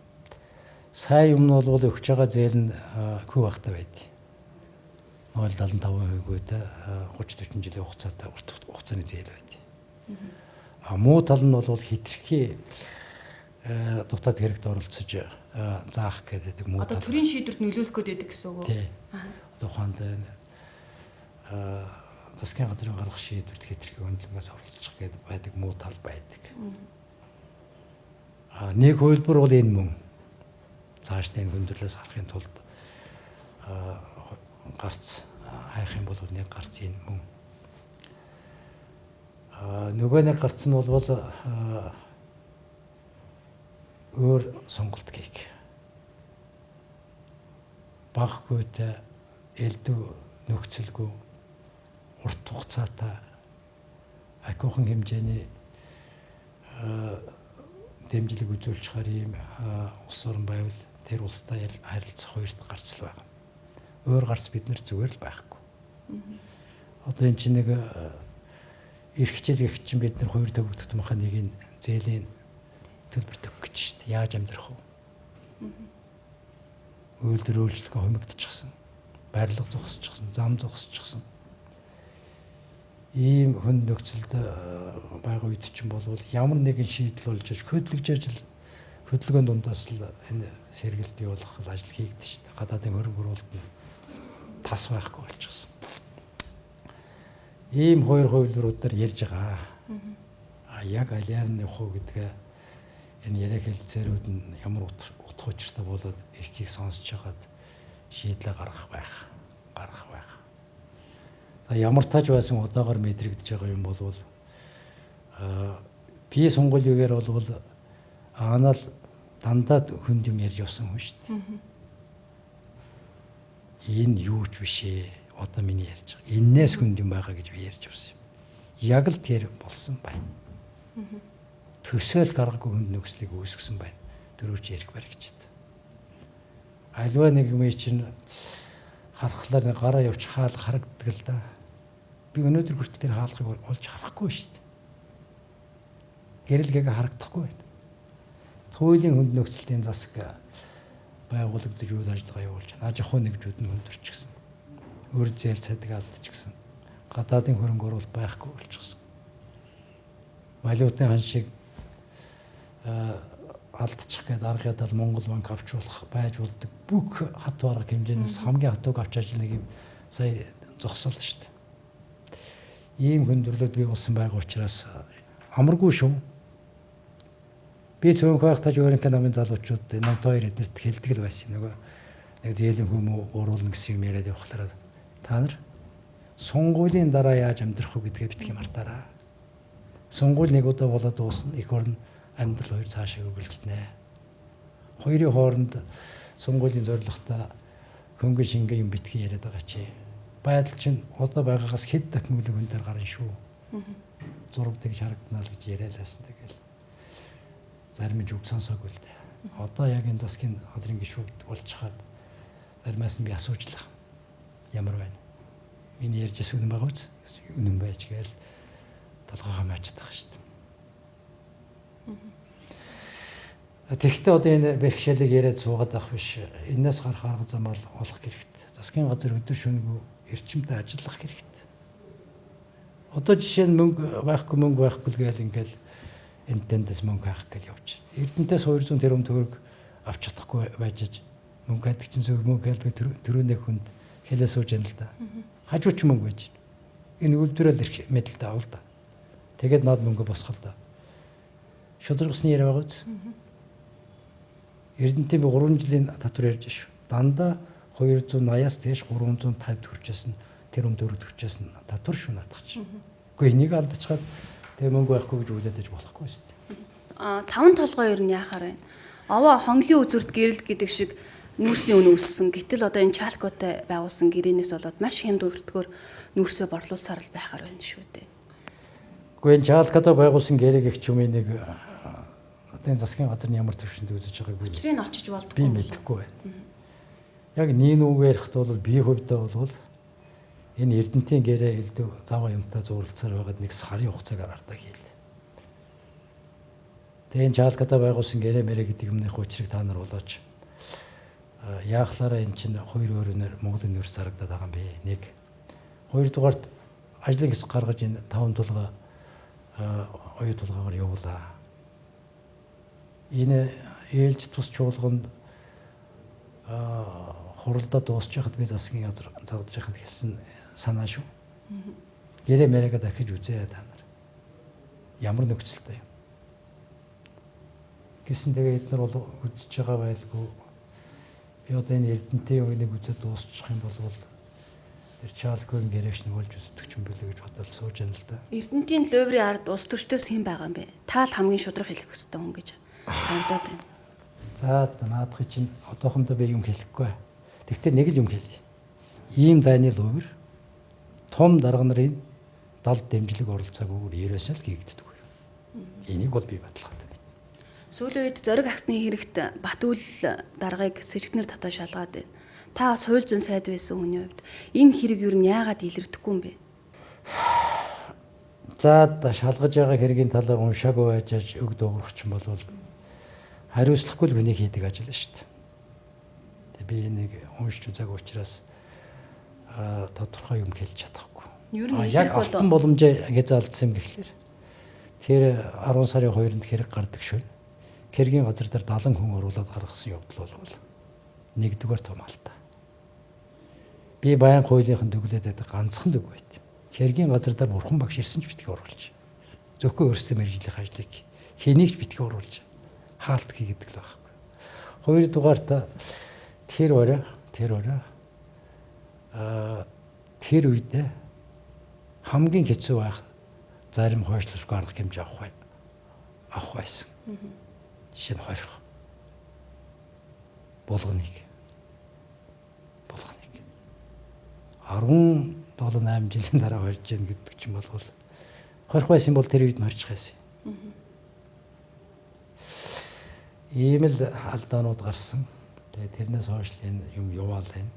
Сайн юм нь бол өгч байгаа зээл нь хүү багтаа байд. 0.75%-тэй 30 40 жилийн хугацаатай урт хугацааны зээл байд. А муу тал нь бол хитрхи дутаад хэрэгт оролцож заах гэдэг муу тал. Одоо төрийн шийдвэрт нөлөөлөх гээд байдаг гэсэн үг үү? Тий. Одоо ухаанд засгийн газрын гаргах шийдвэрт хитрхи хөндлөнгөөс оролцох гэдэг байдаг муу тал байдаг. А нэг хувилбар бол энэ мөн. Цаашдаа энэ хүндрэлээс гарахын тулд гарц хайх юм бол нэг гарц энэ мөн. Нөгөө нэг гарц нь бол өөр сонголт гэх. Баггүйтэй элдв нөхцөлгүй урт хугацаатай ахиухан хэмжээний дэмжлэг үзүүлж хаар ийм улс орн байвал тэр улстай харилцах хоёрт гарц л байгаа. Өөр гарц бид нар зүгээр л байхгүй. Одоо энэ чинь нэг эрх хичээл гэх чинь бид нар хоёр төгрөгтмийнхаа нэг нь зээлийн төлбөр төгөх гэж шүү дээ. Яаж амьдрах вэ? Үйлдвэр үйлчлэгээ хумигдчихсан. Барилга зогсчихсан, зам зогсчихсан. Ийм хүнд нөхцөлд байгаа үед чинь болвол ямар нэгэн шийдэл болж хөдөлгөж ажил хөдөлгөөн дундаас л энэ сэргэлт бий болгох ажил хийгдэн шүү дээ. Гадаадын хөрөнгө оруулалт нь тас байхгүй болчихсон. Ийм хоёр хувилбаруудаар ярьж байгаа. А яг алиар нь явах уу гэдгээ энэ яриа хэлцээрүүд нь ямар утга учиртай болоод эрхийг сонсож хагаад шийдлээ гаргах байх. Гаргах байх. За ямар тач байсан одоогор мэдрэгдэж байгаа юм болвол би сонгуулийн үеэр болвол анаал дандаа хүнд юм ярьж явсан хүн шүү дээ. Энэ юу ч биш ээ. Одоо миний ярьж байгаа. Эннээс хүнд юм байгаа гэж би ярьж явсан юм. Яг л тэр болсон байна. Төсөөл гаргагүй хүнд нөхцөлийг үүсгэсэн байна. Дөрөвч ярих баригчд. Альва нэг юм чинь харахлаар нэг гараа явчих хаал харагддаг л да. Би өнөөдөр хүртэл тэр хаалгыг олж харахгүй шүү дээ. Гэрэлгээг харагдахгүй байна. Туйлын хүнд нөхцөлтийн засаг байгуулагдаж үйл ажиллагаа явуулж аж ахуй нэгжүүд нь хүндэрчихсэн. Өөр зээл цадаг алдчихсан. Гадаадын хөрөнгө оруулалт байхгүй болчихсон. Валютын хан шиг алдчих гээд арга ядал Монгол банк авч болох байж болдог бүх хатуу арга хэмжээнээс хамгийн хатууг авч ажиллана гэм сая зогсоол шүү дээ. Ийм хүндрэлүүд бий болсон байгаа учраас амаргүй шүү. Би цөөнх байх таж өөрийнхөө намын залуучууд намт хоёр эднэрт хэлдэг л байсан юм. Нөгөө нэг зээлийн хүмүү гуруулна гэсэн юм яриад явхлаараа та нар сонгуулийн дараа яаж амьдрах вэ гэдгээ битгий мартаарай. Сонгуул нэг удаа болоод дуусна. Эх орн амьдрал хоёр цаашаа үргэлжилнэ. Хоёрын хооронд сонгуулийн зорилготой хөнгөн шингэн юм битгий яриад байгаа чи. Байдал чинь одоо байгаагаас хэд дахин үлэг хүн дээр гарна шүү. Зураг тэгж харагдана л гэж яриалаасан. Тэгэл зарим нь үг сонсоогүй л дээ. Одоо яг энэ засгийн газрын гишүүд болж хаад заримаас нь би асууж л ямар байна. Миний ярьж байсан үнэн байгаа үз? Үнэн байж гээл толгойгоо маачаад байгаа шүү дээ. Тэгэхдээ одоо энэ бэрхшээлийг яриад суугаад байх биш. Энээс гарах арга зам бол олох хэрэгтэй. Засгийн газар өдөр шөнөгүй эрчимтэй ажиллах хэрэгтэй. Одоо жишээ нь мөнгө байхгүй мөнгө байхгүй л гээл ингээл энэ тэндээс мөнгө хайх гэж явж. Эрдэнтээс 200 тэрбум төгрөг авч чадахгүй байж мөнгө хайдаг чинь зөв мөнгө хэлбэг төрөөнөө хүнд хэлээ сууж яана л да. Хажууч мөнгө байж. Энэ үйлдвэрэл ирэх мэдэлтэй авал да. Тэгээд над мөнгө босгол да. Шударгасны яриа байгаа үз. Эрдэнтийн би 3 жилийн татвар ярьж шүү. Дандаа 280-аас дээш 350 төгрөжсэн тэрбум төгрөг төгрөжсэн татвар шүү наадах чи. Үгүй энийг алдчихад тэгээ мөнгө байхгүй гэж үлээд аж болохгүй шүү дээ. А таван толгой ер нь яахаар байна? Овоо хонглын үзүрт гэрэл гэдэг шиг нүүрсний үнэ өссөн. Гэтэл одоо энэ Чалкотой байгуулсан гэрээнээс болоод маш хямд өртгөөр нүүрсээ борлуулсаар л байхаар байна шүү дээ. Гэхдээ энэ Чалкотой байгуулсан гэрээг их чүмээ нэг одоо энэ засгийн газар нь ямар төвшөнд үзэж байгааг би Учрыг нь олчиж болдгоо. Би мэдэхгүй байна. Яг нийнүүгээр ярихад бол би хувьдаа бол энэ Эрдэнтийн гэрээ элдв зав юмтай зурлцаар байгаад нэг сарын хугацааг ардаа хийлээ. Тэгээ энэ Чалкада байгуулсан гэрээ мэрэ гэдэг юмных учрыг та нар болооч яахлаараа эн чинь хоёр өөрөөр Монголын нүүрс зарагдаад байгаа юм бэ. Нэг. Хоёрдугаарт ажлын хэсэг гаргаж энэ 5 тулга оюу тулгаагаар явуулаа. Энэ ээлж тус чуулганд хуралдаа дуусчихад би засгийн газар загдчихад хэлсэн санаа шүү. Гэрээ мэрэгээ дахиж үзээ та нар. Ямар нөхцөлтэй юм. Гэсэн тэгээ эднэр бол үзэж байгаа байлгүй. Би одоо энэ Эрдэнтийн үеийг үзээд дуусчих юм бол тэр Чалкогийн гэрэвч нэг болж үздэг юм билээ гэж бодоод сууж байна л да. Эрдэнтийн луврын ард улс төрчдөөс хэн байгаа юм бэ? Та л хамгийн шудраг хэлэх ёстой хүн гэж харагдаад байна. За наадахыг чинь одоохондоо би юм хэлэхгүй. Тэгтээ нэг л юм хэлье. Ийм дайны лувр том дарга нарын далд дэмжлэг оролцоогүйгээр ерөөсөө л хийгддэг юм. Энийг бол би баталгаатай. Сүүлийн үед зориг агсны хэрэгт Батүл даргаыг сэргэнэр татаа шалгаад байна. Та бас хууль зүйн сайд байсан хүний хувьд энэ хэрэг юу нь яагаад илэрдэхгүй юм бэ? За шалгаж байгаа хэргийн талаар уншаагүй байж аж өг дуугарах юм бол хариуцлахгүй л хүний хийдэг ажил шүү дээ. Тэг би энийг уншиж үзээгүй учраас тодорхой юм хэлж чадахгүй. Яг алтан боломжоо хязгаарлагдсан юм гэхлээр тэр 10 сарын 2-нд хэрэг гардаг шөнө. Хэргийн газар дээр 70 хүн оруулаад гаргасан явдал бол нэгдүгээр том алдаа. Би баян хуулийнхын дүглээд байдаг ганцхан дүг байт. Хэргийн газар дээр бурхан багш ирсэн ч битгий оруулж. Зөвхөн өөрсдөө мэргэжлийн ажлыг хэнийг ч битгий оруулж хаалт хийгээд л байхгүй. Хоёрдугаарт тэр орой тэр үедээ хамгийн хэцүү байх зарим хойшлуулгүй арга хэмжээ авах байсан. Жишээ нь хорих. Булганыг. 17 8 жилийн дараа хорж гин гэдэг чинь бол хорих байсан бол тэр үед морж байсан. Ийм л алдаанууд гарсан. Тэгээ тэрнээс хойш л энэ юм яваал юм.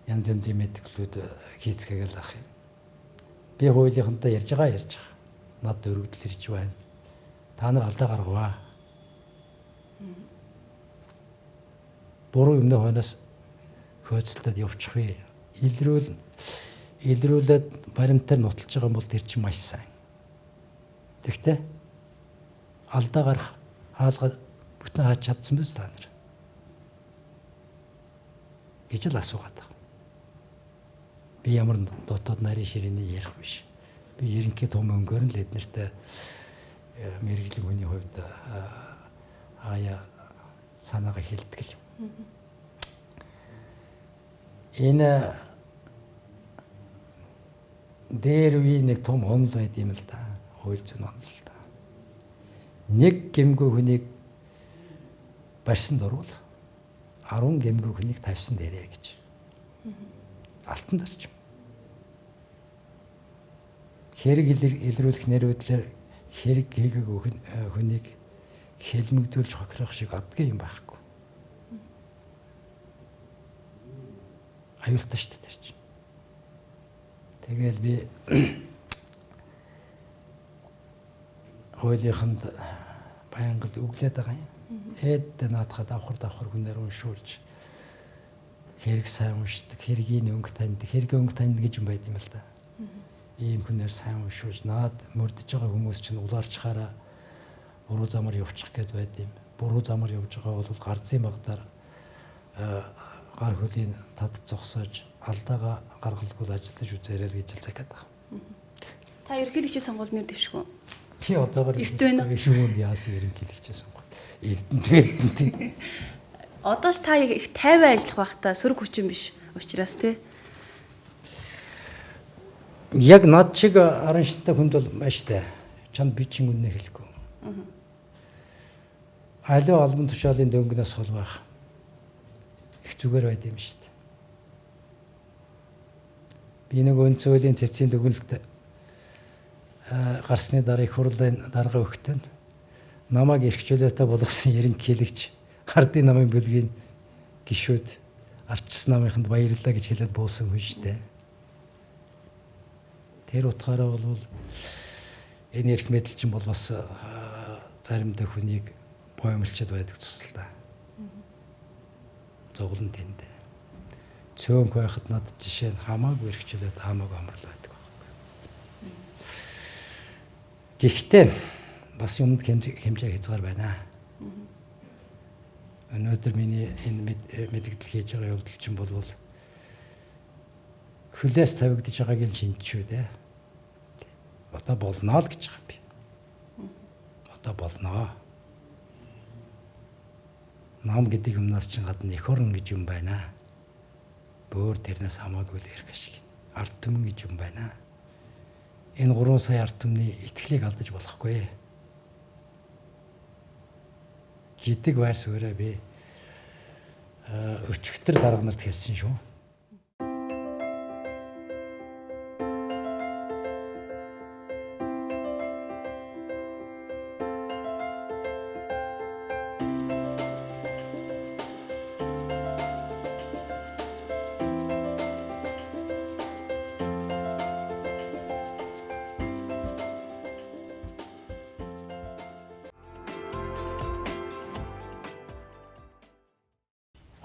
Янз янзын мэдгэлүүд хийцгээгээл ах юм. Би хуулийнхантай ярьж байгаа. Над өргөдөл ирж байна. Та нар алдаа гаргаваа. Буруу юмны хойноос хөөцөлдөд явчих вэ. Илрүүлээд баримтаар нуталж байгаа юм бол тэр чинь маш сайн. Тэгтээ алдаа гарах хаалга бүтэн хаач чадсан биз та нар гэж л асуугаад байгаа. Би ямар дотоод нарийн ширээний ярих биш. Би ерөнхий том өнгөөр нь л эднэртэй мэргэжлийн хүний хувьд хаяа санаагаа хэлдэг л. Энэ дээр үеийн нэг том онол байд юм л да. Хууль зүйн онол л да. Нэг гэмгүй хүнийг барьсан дурвал 10 гэмгүй хүнийг тавьсан дээрээ гэж. Алтан зарчим. Хэрэг илрүүлэх нэрүүдлэр хэрэг хийгээгүй хүнийг хэлмэгдүүлж хохирох шиг адгийн юм байхгүй. Аюултай шүү дээ тэр чинь. Тэгэл би хуулийнханд байнга л өглөөд байгаа юм. Хэд наадхаа давхар хүнээр уншуулж хэрэг сайн уншдаг, хэргийн өнгө таньдаг, хэргийн өнгө таньдаг гэж юм байд юм л да. Ийм хүнээр сайн уншуулж наад мөрдөж байгаа хүмүүс чинь улаарчхаараа буруу замаар явчих гээд байд юм. Буруу замаар явж байгаа бол гарцын багтаар гар хөлийн тад зогсоож алдаагаа гаргалгүй ажиллаж үзээрэй л гэж л захиад байгаа. Та ерөнхийлөгчийн сонгуульд нэр дэвших үү? Би одоогоор эрт байна уу? Шүүнд яасан ерөнхийлөгчийн сонгуул. Эрдэнэт. Одоо ч та их тайван ажиллах байхдаа сөрөг хүчин биш учраас тий. Яг над шиг арын шинтэй хүнд бол маш тай. Чамд би чинь үнэ хэлэхгүй. Аливаа албан тушаалын дөнгөнөөс хол байх их зүгээр байд юм шүү дээ. Би нэг үндсэн хуулийн цэцгийн дүгнэлт гарсны дараа их хурлын дарга өгтөн намайг эрх чөлөөтэй болгосон ерөнхийлөгч Ардын намын бүлгийн гишүүд ардчилсан намынханд баярлалаа гэж хэлээд буусан хүн шүү дээ. Тэр утгаараа бол энэ эрх мэдэл чинь бол бас заримдаа хүнийг боомлчод байдаг цус л да. Зовлон тэнд. Цөөнх байхад надад жишээ нь хамаагүй эрх чөлөөт хамаагүй амрал байдаг байхгүй. Гэхдээ бас юмд хэмжээ хязгаар байна. Өнөөдөр миний энэ мэдэгдэл хийж байгаа явдал чинь бол хөлөөс тавигдаж байгааг нь шинжчүү дээ. Одоо болно л гэж байгаа юм би. Одоо болно. Нам гэдэг юмнаас чинь гадна эх орн гэж юм байна. Бөөр тэрнээс хамаагүй л эрх ашиг. Ард түмэн гэж юм байна. Энэ 3 сая ард түмний итгэлийг алдаж болохгүй гэдэг байр сууриа би өчигдөр дарга нарт хэлсэн шүү.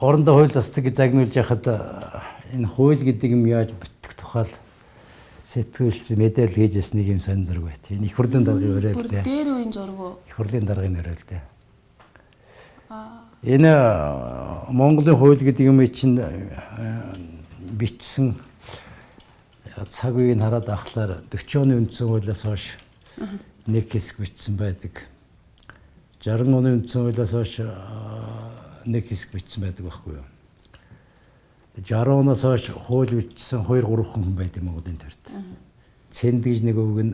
Орондоо хууль засдаг гэж загнуулж яхад энэ хууль гэдэг юм яаж бүтэх тухай сэтгүүлчд мэдээлэл хийж ясны нэг юм сонин зураг байт. Энэ их хурлын даргын уриал дээ. Дээр үеийн зураг уу? Их хурлын даргын уриал дээ. Энэ Монголын хууль гэдэг юм чинь бичсэн цаг үеийг хараад ахлаар 40 оны үндсэн хуулиас хойш нэг хэсэг бичсэн байдаг. 60 оны үндсэн хуулиас хойш нэг хэсэг бичсэн байдаг байхгүй юу. 60 оноос хойш хууль бичсэн 2 3 хүн байд юм Монголын төрд. Цэнд гэж нэг өвг нь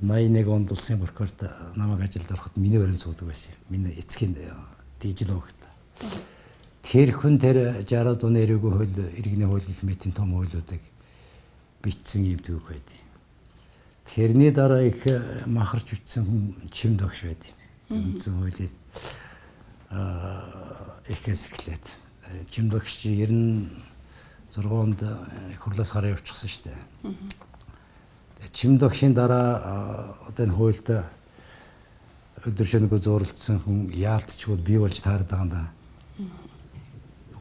81 онд улсын прокурорт намайг ажилд ороход миний өрөөнд суудаг байсан юм. Миний эцгийн дижил өгт. Тэр хүн тэр 60-аад оны эрээгүй хууль, иргэний хууль гэх мэтийн том хуулиудыг бичсэн юм түүх байд юм. Тэрний дараа их махарч бичсэн хүн Чимд багш байд юм. Үндсэн хуулийн ихээс эхлээд Чимд багш 96 онд их хурлаас гараа явчихсан шүү дээ. Чимд багшийн дараа одоо энэ хуульд өдөр шөнөгүй зурлцсан хүн яалтчгүй бий болж таарад байгаа юм да.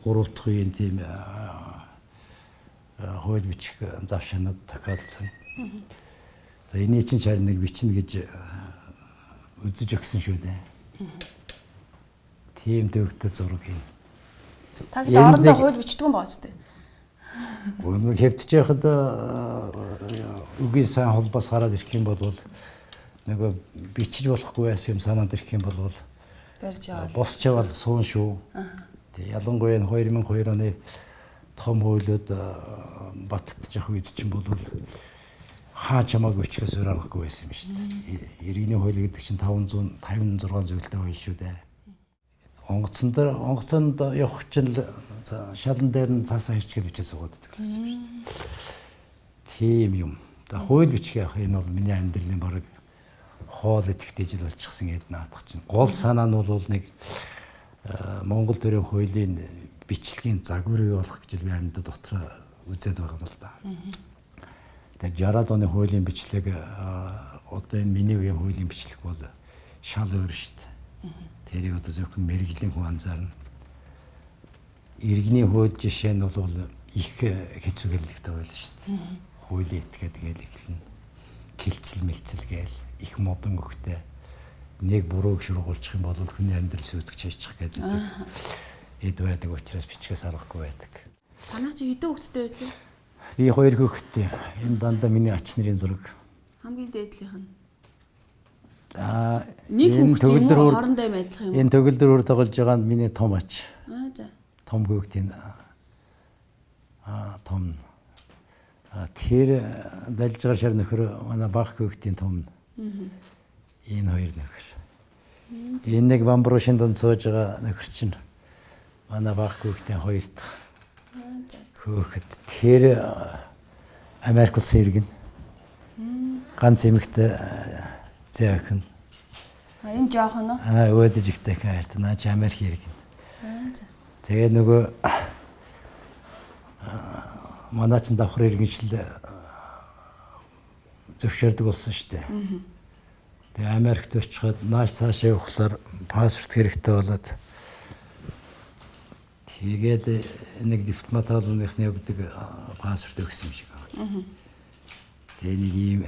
3 дахь үеийн тийм хууль бичих зав шанад тохиолдсон. За эний чинь шар нэг бичнэ гэж үзэж өгсөн шүү дээ. Тийм төвөгтэй зураг юм. Та хэд орондоо хууль бичдэг юм байна шүү дээ. Өнөө хэвтэж байхад үгийн сайн холбоос гараад ирэх юм бол нөгөө бичиж болохгүй байсан юм санаанд ирэх юм бол барьж яваал. Босч яваал суун шүү. Тэг ялангуяа энэ 2002 оны том хуулиуд батлагдчих үед чинь бол хаа чамааг өчгөөс өөр аргагүй байсан юм шүү дээ. Иргэний хууль гэдэг чинь 556 зүйлтэй хууль шүү дээ. Онгоцон дээр онгоцонд явах чинь шалан дээр нь цаасаа хийчихэл бичээ суугаад байдаг байсан юм шүү дээ. Тийм юм. За хууль бичих явах энэ бол миний амьдралын бараг хоол идэхтэй жил болчихсон гэдэг наадах чинь. Гол санаа нь бол нэг Монгол төрийн хуулийн бичлэгийн загвар бий болох гэж би амьдад дотроо үзээд байгаа юм л да. Тэгээд 60-аад оны хуулийн бичлэг одоо энэ миний үеийн хуулийн бичлэг бол шал өөр шүү дээ. Тэрийг одоо зөвхөн мэргэжлийн хүн анзаарна. Иргэний хууль жишээ нь бол их хэцүү хэллэгтэй байл шүү дээ. Хуулийн этгээд гээл эхэлнэ. Килцэл мэлцэл гээл их модон өгтэй нэг бурууг шургуулчих юм бол хүний амьдрал сүйтгэж хийчих гэдэг эд байдаг учраас бичгээс аргагүй байдаг. Танаа чи хэдэн хүүхэдтэй байлээ? Би хоёр хүүхэдтэй. Энэ дандаа миний ач нарын зураг. Хамгийн дээдлийнх нь. Аа нэг хүүхэд юм уу хоорондоо юм адилхан юм уу? Энэ төгөлдөр үр тоглож байгаа нь миний том ач. Аа за. Том хүүхдийн том тэр далж байгаа шар нөхөр манай бага хүүхдийн том. Энэ хоёр нөхөр. Энэ нэг бамбрушин дунд сууж байгаа нөхөр чинь манай баг хүүхдийн хоёр дахь хөөхөд. Тэр Америк улсын иргэн. Ганц эмэгтэй зээ охин. А энэ жоохон уу? Аа өөдөж ихтэй хайртай. Наа чи Америк иргэн. Аа за. Тэгээ нөгөө манай чин давхар иргэншил зөвшөөрдөг болсон шүү дээ. Тэгээ Америкт очиход нааш цаашаа явахлаар паспорт хэрэгтэй болоод тэгээд нэг дипломат холбооныхны өгдөг паспорт өгсөн юм шиг байна. Тэгээ нэг ийм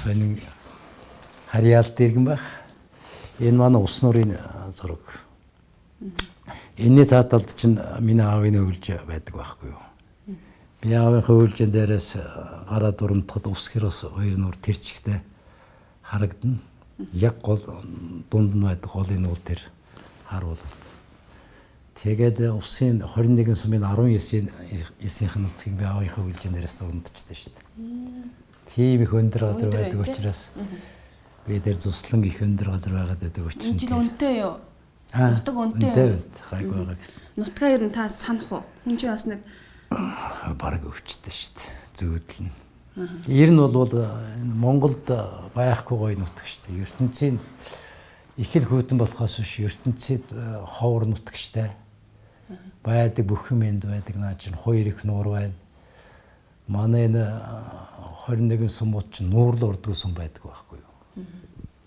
сонин харьяалт иргэн байх. Энэ манай ус нуурын зураг. Энэний цаад талд чинь миний аавын өвлж байдаг байхгүй юу? Би аавын өвлжэн дээрээс гараад урамдахад ус хэр бас хоёр нуур тэр чигтээ харагдана. Яг гол дунд нь байдаг голын нуул тэр харуул. Тэгээд усын 21 сумын 19-ийн нутгийг би аавынхаа өвлжэн дээрээс дундчихдээ шүү дээ. Тийм их өндөр газар байдаг учраас би тэр зуслан их өндөр газар байгаад байдаг учраас. Энэ жил өнтэй юу? Нутаг өнтэй юу? Гайг байгаа гэсэн. Нутгаа ер нь та санах уу? Хүн чинь бас нэг бараг өвчтэй шүү дээ. Зүүдэл нь. Ер нь бол Монголд байхгүй гоё нутаг шүү дээ. ертөнцийн их л хүйтэн болохоос биш ертөнцид ховор нутаг шүү дээ. Байдаг бүх юм энд байдаг. Наа чинь хоёр их нуур байна. Манай энэ 21 сумууд чинь нуурлуу ордог сум байдаг байхгүй юу?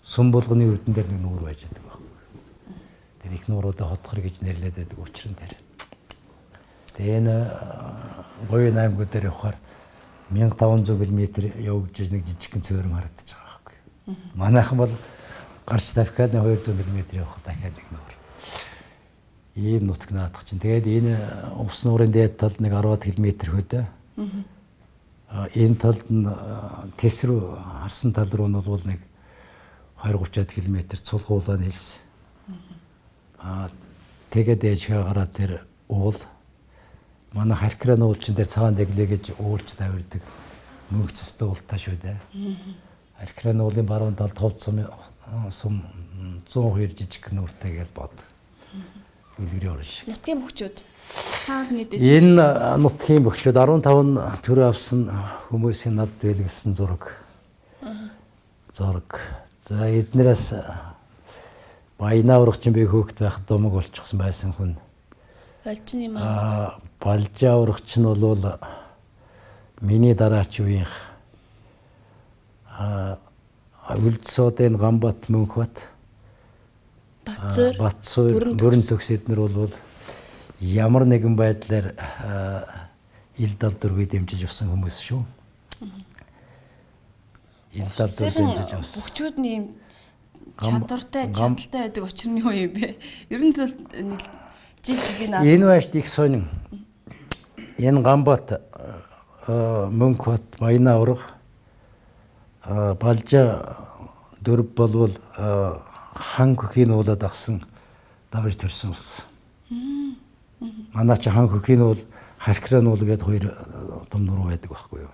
Сум болгоны өвдөн дээр нэг нуур байж байдаг байхгүй юу? Тэр их нууруудаа хотгор гэж нэрлээд байдаг учир нь тэр. Тэгээ энэ говийн аймагуд дээр явахаар 1500 км явж нэг жижигхэн цөөрөм харагдаж байгаа байхгүй юу? Манайхан бол гарч дахиад 200 км явах дахиад нэг нуур. Ийм нутаг наадах чинь. Тэгээд энэ ус нуурын дээд талд нэг 10 км хөдөө. Энэ талд нь тэс рүү харсан тал руу нь бол нэг 20-30 км цулгуулаа нэлс. Тэгээд ээжгээ гараад тэр уул манай Харкран уулчин дээр цагаан дэглээ гэж уулч тавирдаг мөнгө цэстэй уултаа шүү дээ. Харкран уулын баруун талд ховд сум 102 жижиг нүүртэй гэж бод. Үлгэрийн орон шиг. Нутгийн бөхчүүд. Та нийтээ. Энэ нутгийн бөхчүүд 15 төрөө авсан хүмүүсийн над бэлгэлсэн зураг. Зураг. За эднээс Баянаа урагчин би хөөхт байхад думаг болчихсон байсан хүн. Балжин юм аа. Балжаа урагчин бол миний дараач үеийнх. Үлдсүүдийн Ганбат Мөнхбат Батцуур бүрэн төгс эднэр бол ямар нэгэн байдлаар ил дал дөрвийг дэмжиж явсан хүмүүс шүү. Ил дал дөрвийг дэмжиж явсан. Бөхчүүд нь ийм чадвартай, чадaltaй байдаг учир нь юу юм бэ? Ер нь зүйл жил жигийн наад. Энэ байшд их сонин. Энэ Ганбат Мөнхбат Баянаа ураг Балжаа дөрв болвол хан хөхийн уулаад агсан дагаж төрсөн ус. Манай чи хан хөхийн уул, Харкран уул гэдэг хоёр том нуруу байдаг байхгүй юу?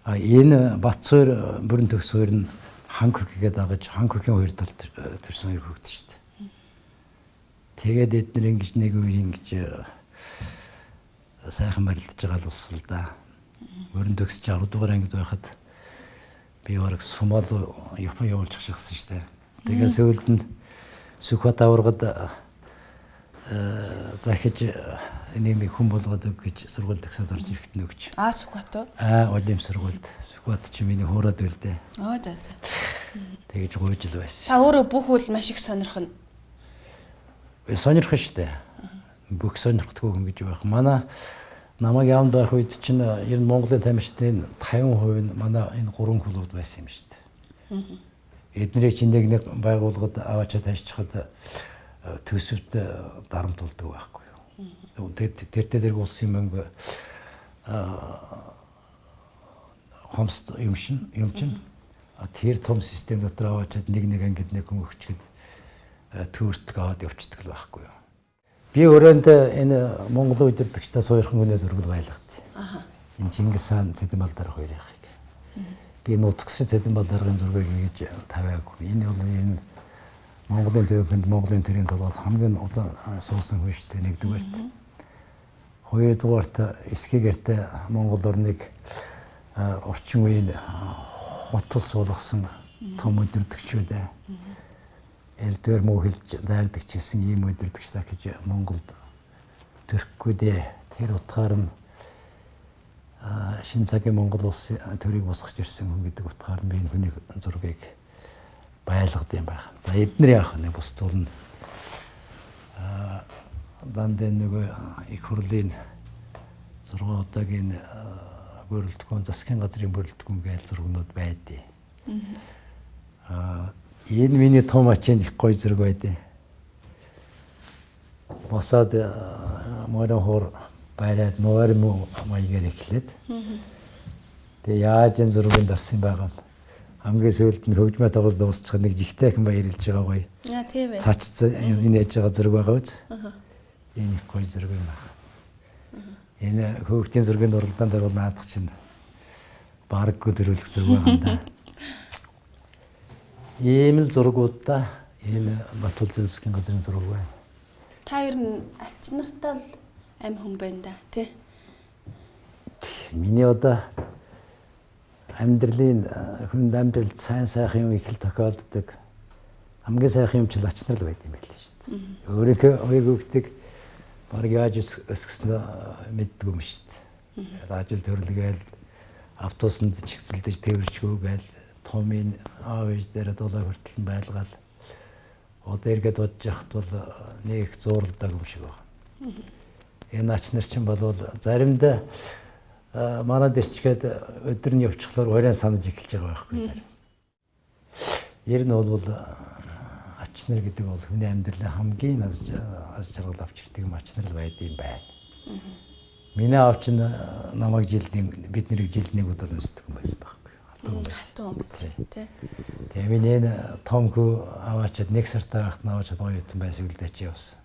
А энэ Батцуур бүрэн төгс хоёр нь хан хөхийгээ дагаж хан хөхийн хоёр талд төрсөн хоёр хөгд шүү дээ. Тэгээд эднэр ингэж нэг үе ингэж сайхан барилдаж байгаа л ус л да. Бүрэн төгс чи 10 дугаар ангид байхад би бараг Сумал Япон явуулчих шахсан шүү дээ. Тэгээ сүүлд нь Сүхбат аваргад захиж нэг хүн болгоод өг гэж сургууль төгсөөд орж ирэхэд нь өгч. Аа Сүхбат уу? Аа Олимп сургуульд. Сүхбат чи миний хуураад байлдээ. Оо за за. Тэгэж гуйж л байсан. Та өөрөө бүх үйл маш их сонирхно. Сонирхно шүү дээ. Бүх сонирхдаггүй хүн гэж байх. Манай намайг яамд байх үед чинь ер нь Монголын тамирчдын 50% нь манай энэ гурван клубд байсан юм шүү дээ. Эднэрийг чинь нэг нэг байгууллагад аваачаад хайчихад төсөвт дарамт болдог байхгүй юу. Тэгээд тэртээ тэрэг улсын мөнгө хомс юм чинь тэр том систем дотор аваачаад нэг нэг ангид нэг хүн өгчөд төөртг аваад явчихдаг л байхгүй юу. Би өрөөнд энэ Монгол удирдагчдаас хоёрхан хүний зураг байлгад. Энэ Чингис хаан Цэдэн Балдар хоёрыг. Би нутгсан Цэдэн Балдарын зургийг ингэж тавиагүй. Энэ бол энэ Монголын төвөнд Монголын төрийн толгойд хамгийн удаан суусан хүн шүү дээ нэгдүгээрт. Хоёрдугаарт эсхэгээрт Монгол орныг орчин үеийн хотол суулгасан том өдөрдөгчүүд. Элдвэр муу хэлж дайрдаг ч гэсэн ийм өдөрдөгч дахиж Монголд төрөхгүй дээ. Тэр утгаар нь шинэ цагийн Монгол улсын төрийг босгож ирсэн хүн гэдэг утгаар нь би энэ хүний зургийг байлгад юм байх. За эднэр яах вэ? Бус тул нь дандаа нөгөө их хурлын 6 удаагийн бүрэлдэхүүн, засгийн газрын бүрэлдэхүүн гээл зургнууд байдیں۔ Энэ миний том ачийн их гоё зураг байдیں۔ Босоод морин хор байраад нуар муу маягаар эхлээд. Тэгээ яаж энэ зургийг дарсан байгаа юм. Хамгийн сүүлд нь хөгжмөө тоглолт дуусчих нэг жигтэйхэн баярлж байгаа гоё. Аа тийм ээ. Цач энэ яаж байгаа зураг байгаа үз. Энэ их гоё зураг юм байна. Энэ хөөгтийн зургийн уралдаан дээр бол наадах чинь бараггүй төрүүлэх зураг байгаа юм да. Ийм л зургуудаа энэ Батүлзэн засгийн газрын зураг байна. Та ер нь ач нартай л амь хүн байна да, тий? Миний одоо амьдралын хүнд амьдралд сайн сайхан юм их л тохиолддог. Хамгийн сайхан юм чинь ач нар л байд юм байл шүү дээ. Өөрийнхөө хоёр хүүхдийг бараг яаж өсгөснөө мэддэг юм шүү дээ. Ажил төрлөгээл автобусанд чигцэлдэж тээвэрчгүй гээл томын аав ээж дээр дулаа хүртэл нь байлгаал одоо эргээд бодож яхад бол нэг их зууралдааг юм шиг байна. Энэ ач нар чинь болвол заримдаа манад ирчгээд өдөр нь явчихлаар оройн санаж эхэлж байгаа байхгүй зарим. Ер нь бол ач нар гэдэг бол хүний амьдралын хамгийн аз жаргал авч ирдэг юм ач нар л байд юм байна. Миний аав чинь намайг жилд бид нарыг жилд нэг удаа өмсдөг юм байсан байхгүй. Хатуу юм байсан тий. Тэгээ миний энэ том хүү аваачаад нэг сартай байхад наваачаад оюутан байсан үлдээ чи явсан.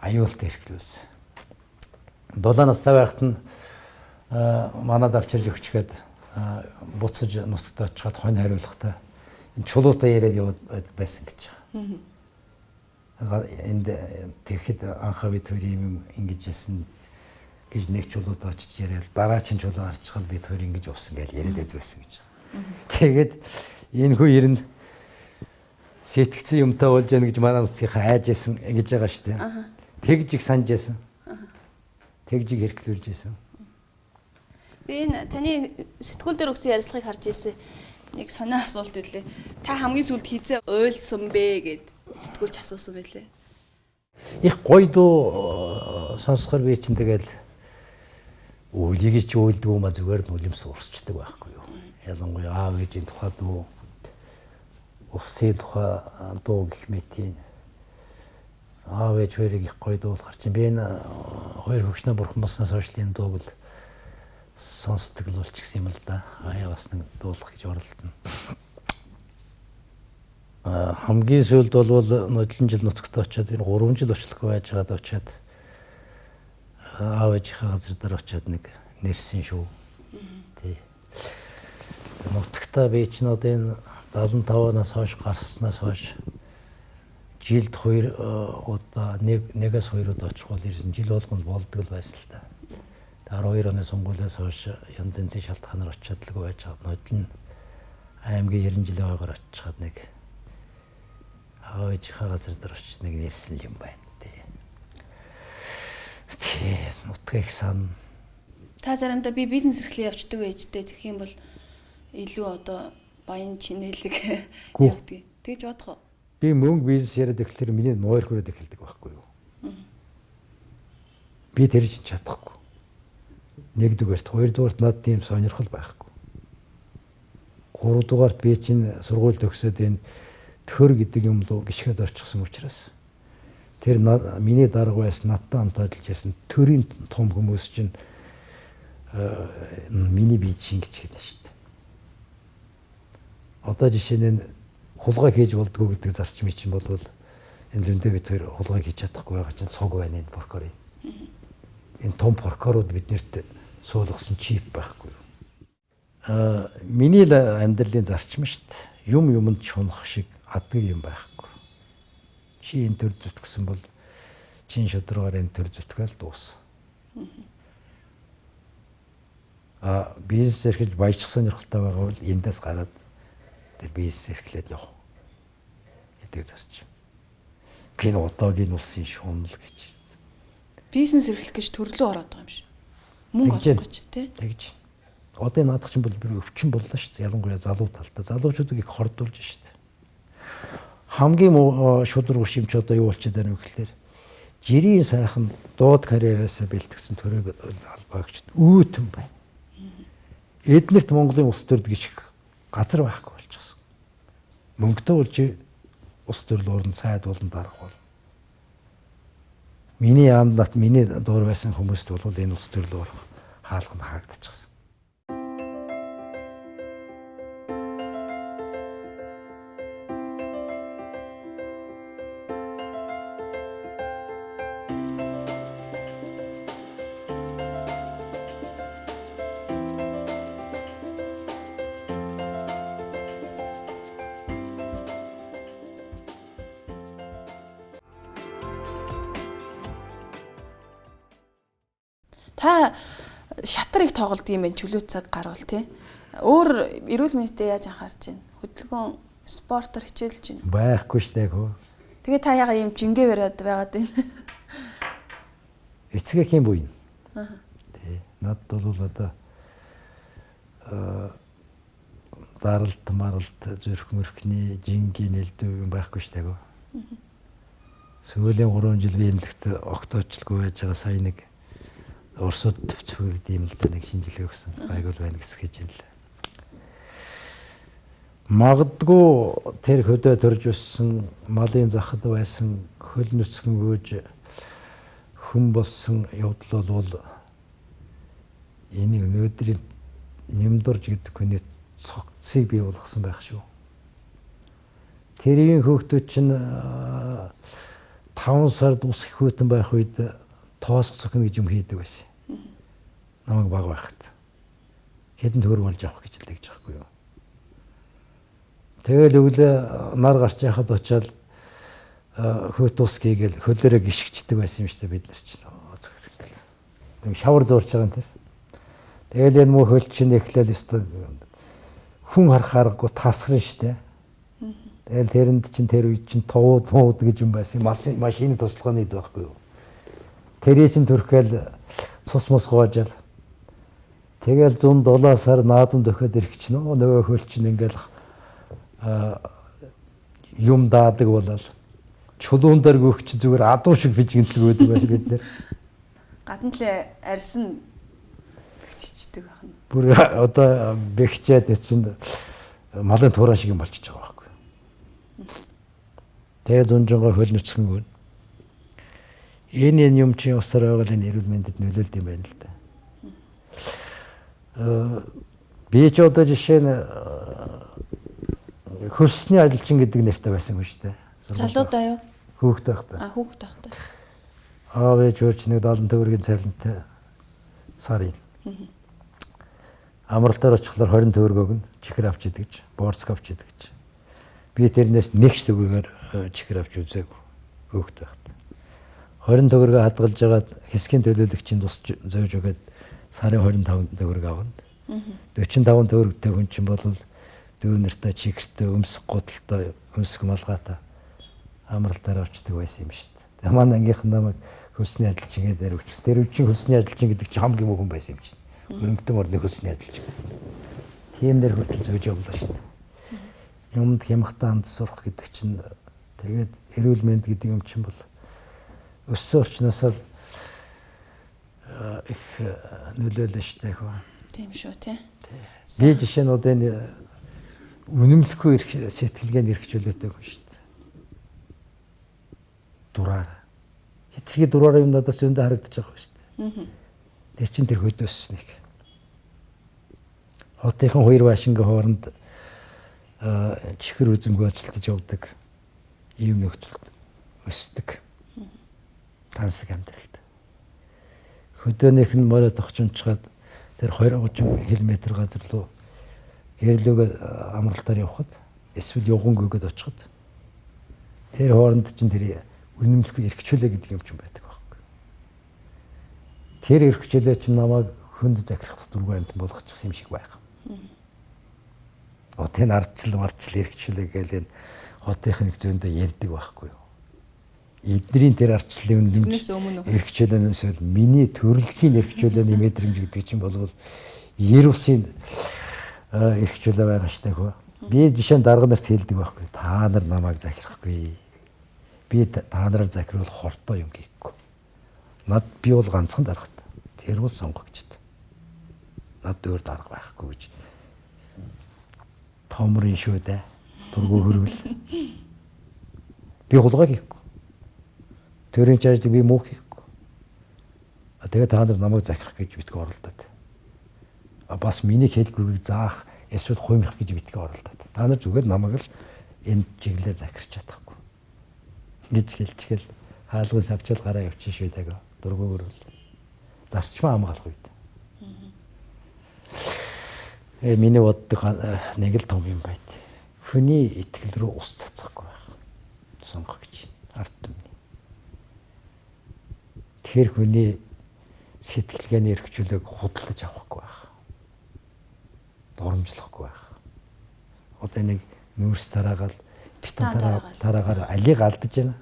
Аюултай эрхлүүлсэн. 7 настай байхад нь манад авчирж өгчгээд буцаж нутагт очиход хонь хариулахдаа энэ чулуутай яриад яваад байсан гэж байгаа. Энд тэгэхэд анхаа би тэр юм ингэж ясан гэж нэг чулуутай очиж яриад дараа чинь чулуу арчхал би тэр ингэж явсан гэж яриад байд байсан гэж. Тэгээд энэ хүү ер нь сэтгцэн юмтай болж яана гэж манай нутгийнхаа айж ясан гэж байгаа шүү дээ. Тэгж их санаж ясан. Тэгж их хэрэглүүлж ясан. Би энэ таны сэтгүүл дээр өгсөн ярилцлагыг харж ирсэн. Нэг сонио асуулт үлээ. Та хамгийн сүүлд хизээ уйлсан бэ гэд сэтгүүлч асуусан байлээ. Их гоё дуу сонсохоор би чинь тэгэл уйлыг ч уйлдгүй ма зүгээр л үлэмс урсчдаг байхгүй юу. Ялангуяа аав ээжийн тухай дуу, усын тухай дуу гэх мэтийн аав ээж хоёрыг их гоё дуулахар чинь би энэ хоёр хөгшнөө бурхан болсноос хойш л энэ дууг л сонсдог л болчихсон юм л да. Аяа бас нэг дуулах гэж оролдоно. Хамгийн сүүлд бол нодлон жил нутагт очиод энэ 3 жил очлохгүй байж байгаад очиод аав ээжийнхээ газар дээр очиод нэг нэрсэн шүү. Тий. Нутагтаа би чинь одоо энэ 75-наас хойш гарснаас хойш жилд 2 удаа нэгээс 2 удаа очих бол ирсэн жил болгонд болдог л байсан л та. 12 оны сонгуулиас хойш янз янзын шалтгаанаар очиад л байж байгаа. Нодлон аймгийн 90 жилийн ойгоор очиход нэг аав ээжийнхээ газар дээр очиж нэг нэрсэн юм байна. Тий. Нутгийг сан. Та заримдаа би бизнес эрхлээ явцдаг ээжтэй тэгэх юм бол илүү одоо баян чинэлэг явдаг. Тэгж бодох уу? Би мөнгө бизнес яриад эхлэхээр миний нойр хүрээд эхэлдэг байхгүй юу? Би тэр чинь чадахгүй. Нэгдүгээрт, хоёрдугаарт надад тийм сонирхол байхгүй. Гуравдугаарт би чинь сургууль төгсөөд энэ төхөр гэдэг юм руу гიშгээд орчихсон учраас тэр миний дарга байсан надтай хамт ажиллаж байсан төрийн том хүмүүс чинь миний биед шингэж гэдэг шүү дээ. Одоо жишээ нь хулгай хийж болдгоо гэдэг зарчим чинь болвол энэ лүндэ бид хоёр хулгай хийж чадахгүй байгаа чинь цуг байна энэ прокурор. Энэ том прокурорууд биднэрт суулгасан чип байхгүй юу? Миний л амьдралын зарчим шүү дээ. Юм юмд чунах шиг аддаг юм байхгүй. Чи энэ төр зүтгэсэн бол чин шударгаар энэ төр зүтгээл дуусна. А бизнес эрхэлж баяжих сонирхолтой байгаа бол эндээс гараад тэр бизнес эрхлээд явах гэдэг зарчим. Гин одоогийн улсын шунал гэж. Бизнес эрхлэх гэж төрлөө ороод байгаа юм шиг. Мөнгө олох гэж тий. Тэгж. Одоо наадах чинь бол бүр өвчин боллоо шүү дээ. Ялангуяа залуу талтай. Залуучуудыг их хордуулж шүү дээ. Хамгийн шударга юм чи одоо юу болчиход байна вэ гэхлээр жирийн сайхан дууд карьераасаа бэлтгэсэн төрөө албаагчд үүдэн байна. Эднэрт Монголын улс төрд гэж газар байхгүй болчихсон. Мөнгөтэй болж улс төрөл уран сайд болон дарах бол. Миний яамнат миний дуур байсан хүмүүст бол энэ улс төрөл орох хаалга нь хаагдчихсан. Та шатар их тоглодог юм байна, чөлөө цаг гарвал тий. Өөр эрүүл мэндэд яаж анхаарч байна? Хөдөлгөөн спортоор хичээлж байна? Байхгүй штэ хөө. Тэгээ та яга ийм жингээ бариад байгаад байна? Эцэгээхийн буян. Аа. Тий. Надад бол одоо даралт маралт зүрх мөрхний жингийн нэлдүү юм байхгүй штэ хөө. Сүүлийн 3 жил би эмнэлэгт огтоочлгүй байж байгаа сая нэг Оросод төвцгөлд юм л да нэг шинжилгээ өгсөн. Гайгүй байна гэж юм л. Магадгүй тэр хөдөө төрж өссөн, малын захад байсан, хөл нүцгэн гүйж хүн болсон явдал бол энийг өнөөдрийн нэмдурж гэдэг хүний цогцыг бий болгосон байх шүү. Тэрийн хөөхтүүд чинь 5 сард ус их хөтөн байх үед тоосох цохино гэж юм хийдэг байсан. Намайг баг байхад. Хэдэн төгрөг олж авах гэж л гэж байхгүй юу. Тэгэл өглөө нар гарч яхад очиад хөөт ус хийгээл хөлөөрөө гიშгчдэг байсан юм шүү дээ бид нар чинь. Нэг шавар зурж байгаа юм тэр. Тэгэл энэ муу хөл чинь эхлээл өстө хүн харах аргагүй тасран шүү дээ. Тэгэл тэрэнд чинь тэр үед чинь тууд мууд гэж юм байсан. Машины туслахын ид байхгүй юу. Тэрий чинь төрхөөл цус мус гоожал. Тэгэл зун 7 сар наадам дөхөд ирэх чинь нөгөө хөл чинь ингээл юм даадаг болол чулуун дээр гөх чинь зүгээр адуу шиг бижигнэлэг байдаг байж бид нэр. Гадна талын арьсан бэхжчихдэг байх нь. Бүр одоо бэхжээд чинь малын туураа шиг юм болчихж байгаа байхгүй. Тэгээ зунжингаа хөл нүцгэн гүн. Энэ юм чинь усаар байгаа л энэ эрүүл мэндэд нөлөөлд юм байна л да. Би ч одоо жишээ нь хөлсний ажилчин гэдэг нэртэй байсан хүн шүү дээ. Залуудаа юу? Хүүхэд байхдаа. А хүүхэд байхдаа. Аав ээж өөрч нэг 70 төгрөгийн цалинтай сарын. Амралтаар очихлоор 20 төгрөг өгнө, чихэр авч идэг гэж, борск авч идэг гэж. Би тэрнээс нэг ч төгрөгөөр чихэр авч үзээгүй хүүхэд байхдаа. 20 төгрөгөө хадгалж агаад хэсгийн төлөөлөгчийн тус зөөж өгөөд сарын 25 төгрөг авна. 45 төгрөгтэй хүн чинь бол дүүнертэй, чихэртэй, өмсөх гудалтай, өмсөх малгайтай амралтаар очдөг байсан юм шүү дээ. Тэгээ манай ангийнхан намайг хөлсний ажилчин гэдэг өчсөн. Тэр үеийн хөлсний ажилчин гэдэг чинь хамгийн муу хүн байсан юм чинь. Хөрөнгөтөн орны хөлсний ажилчин. Тийм нэр хүртэл зөөж явлаа шүү дээ. Юмд хямхтаа ханд сурах гэдэг чинь тэгээд эрүүл мэнд гэдэг юм чинь бол өссөн орчноос л их нөлөөлнө шүү дээ хөө. Тийм шүү тий. Би жишээ нь одоо энэ үнэмлэхгүй эрх сэтгэлгээний эрх чөлөөтэй хүн шүү дээ. Дураар. Хэтэрхий дураараа юм надаас өндөө харагдаж байгаа шүү дээ. Тэр чин тэр хөдөөснийг. Хотынхан хоёр байшингийн хооронд чихэр үзэмгүй ажилтж явдаг ийм нөхцөлд өсдөг. Тансаг амьдралд. Хөдөөнийх нь морио тохчунчгаад тэр 20 30 км газар руу гэрлүүгээ амралтаар явхад эсвэл явгангүйгээд очиход Тэр хооронд чинь тэр үнэмлэхгүй эрхчлөө гэдэг юм чинь байдаг байхгүй. Тэр эрхчлөө чинь намайг хүнд захирах дургүй амьтан болгочихсон юм шиг байх. Хотын ардчил марчил эрхчлөө гээл энэ хотынх нэг зөндөө ярьдаг байхгүй юу. Эднэрийн тэр ардчлалын үнэмлэх эрхчлөөнөөс л миний төрөлхийн эрхчлөөний мэдрэмж гэдэг чинь болвол ер усын эрхчлөө байгаа штэ хөө. Би жишээ нь дарга нарт хэлдэг байхгүй. Та нар намайг захирахгүй. Би та нараар захируул хортой юм хийхгүй. Над би бол ганцхан даргатай. Тэр бол сонгогчд. Над өөр дарга байхгүй гэж. Томрын шүү дээ. Дургу хөрвөл. Би хулгай хийхгүй. Төрийн чаждаг би муу хийхгүй. А тэгээ та нар намайг захирах гэж битгий оролдоод. А бас миний хэлгүйг заах эсвэл хуймрах гэж битгий оролдоод. Та нар зүгээр намайг л энэ чиглэлээр захирч чадахгүй гэж хэлчихэл хаалгын савчил гараа явчих шүү дээ. Дургу хөрвөл. Зарчмаа хамгаалах үед. Миний боддог нэг л том юм байт. Хүний итгэл рүү ус цацахгүй байх. Сонгогч ард түмний. Тэгэхээр хүний сэтгэлгээний эрхчлөөг худалдаж авахгүй байх. Дурамжлахгүй байх. Одоо нэг нүүрс тараагаал бетон тараагаар алийг алдаж байна.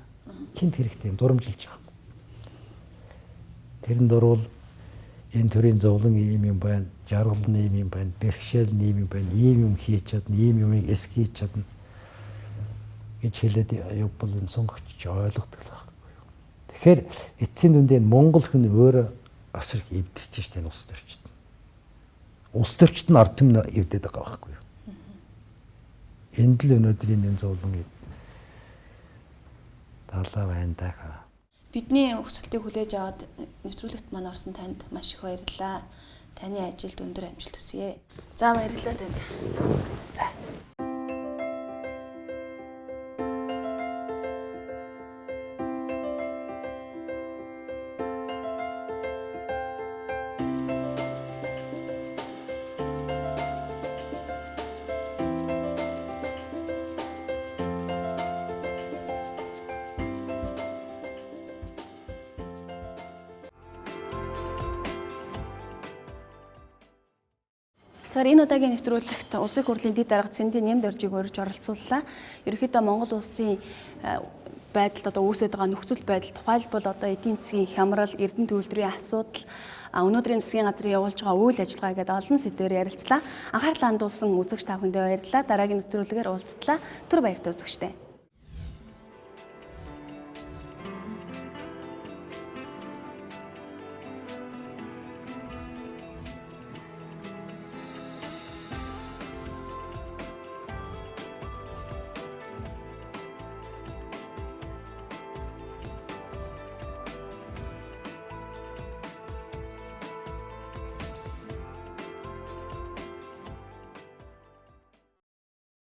Хинт хэрэгтэй юм дурамжилж байгаа. Тэр нь дурвал энэ төрийн зовлон ийм юм байна, жаргал нь ийм юм байна, бэрхшээл нь ийм юм байна, ийм юм хийж чадна, ийм юмыг эсгийж чадна гэж хэлээд явбал энэ сонгогч ойлгодог л байхгүй юу. Тэгэхээр эцсийн дүндээ Монгол хүн өөрөө асар их эвдэрч штэ энэ улс төрчд. Улс төрчд нь ард түмэн эвдээд байгаа байхгүй юу. Энд л өнөөдрийн энэ зовлон талаа байна даа. Бидний хүсэлтийг хүлээж аваад нэвтрүүлэгт маань орсон танд маш их баярлалаа. Таны ажилд өндөр амжилт хүсье. За баярлалаа танд. За. Тэгэхээр энэ удаагийн нэвтрүүлэгт Улсын хурлын дэд дарга Цэндийн Нямдоржийг урьж оролцууллаа. Ерөнхийдөө Монгол улсын байдалд одоо үүсээд байгаа нөхцөл байдал, тухайлбал одоо эдийн засгийн хямрал, эрдэнэ төвлөрийн асуудал, өнөөдрийн засгийн газрын явуулж байгаа үйл ажиллагаа гэдээ олон сэдвээр ярилцлаа. Анхаарлаа хандуулсан үзэгч та бүхэндээ баярлалаа. Дараагийн нэвтрүүлгээр уулзтлаа. Түр баяртай үзэгчтэй.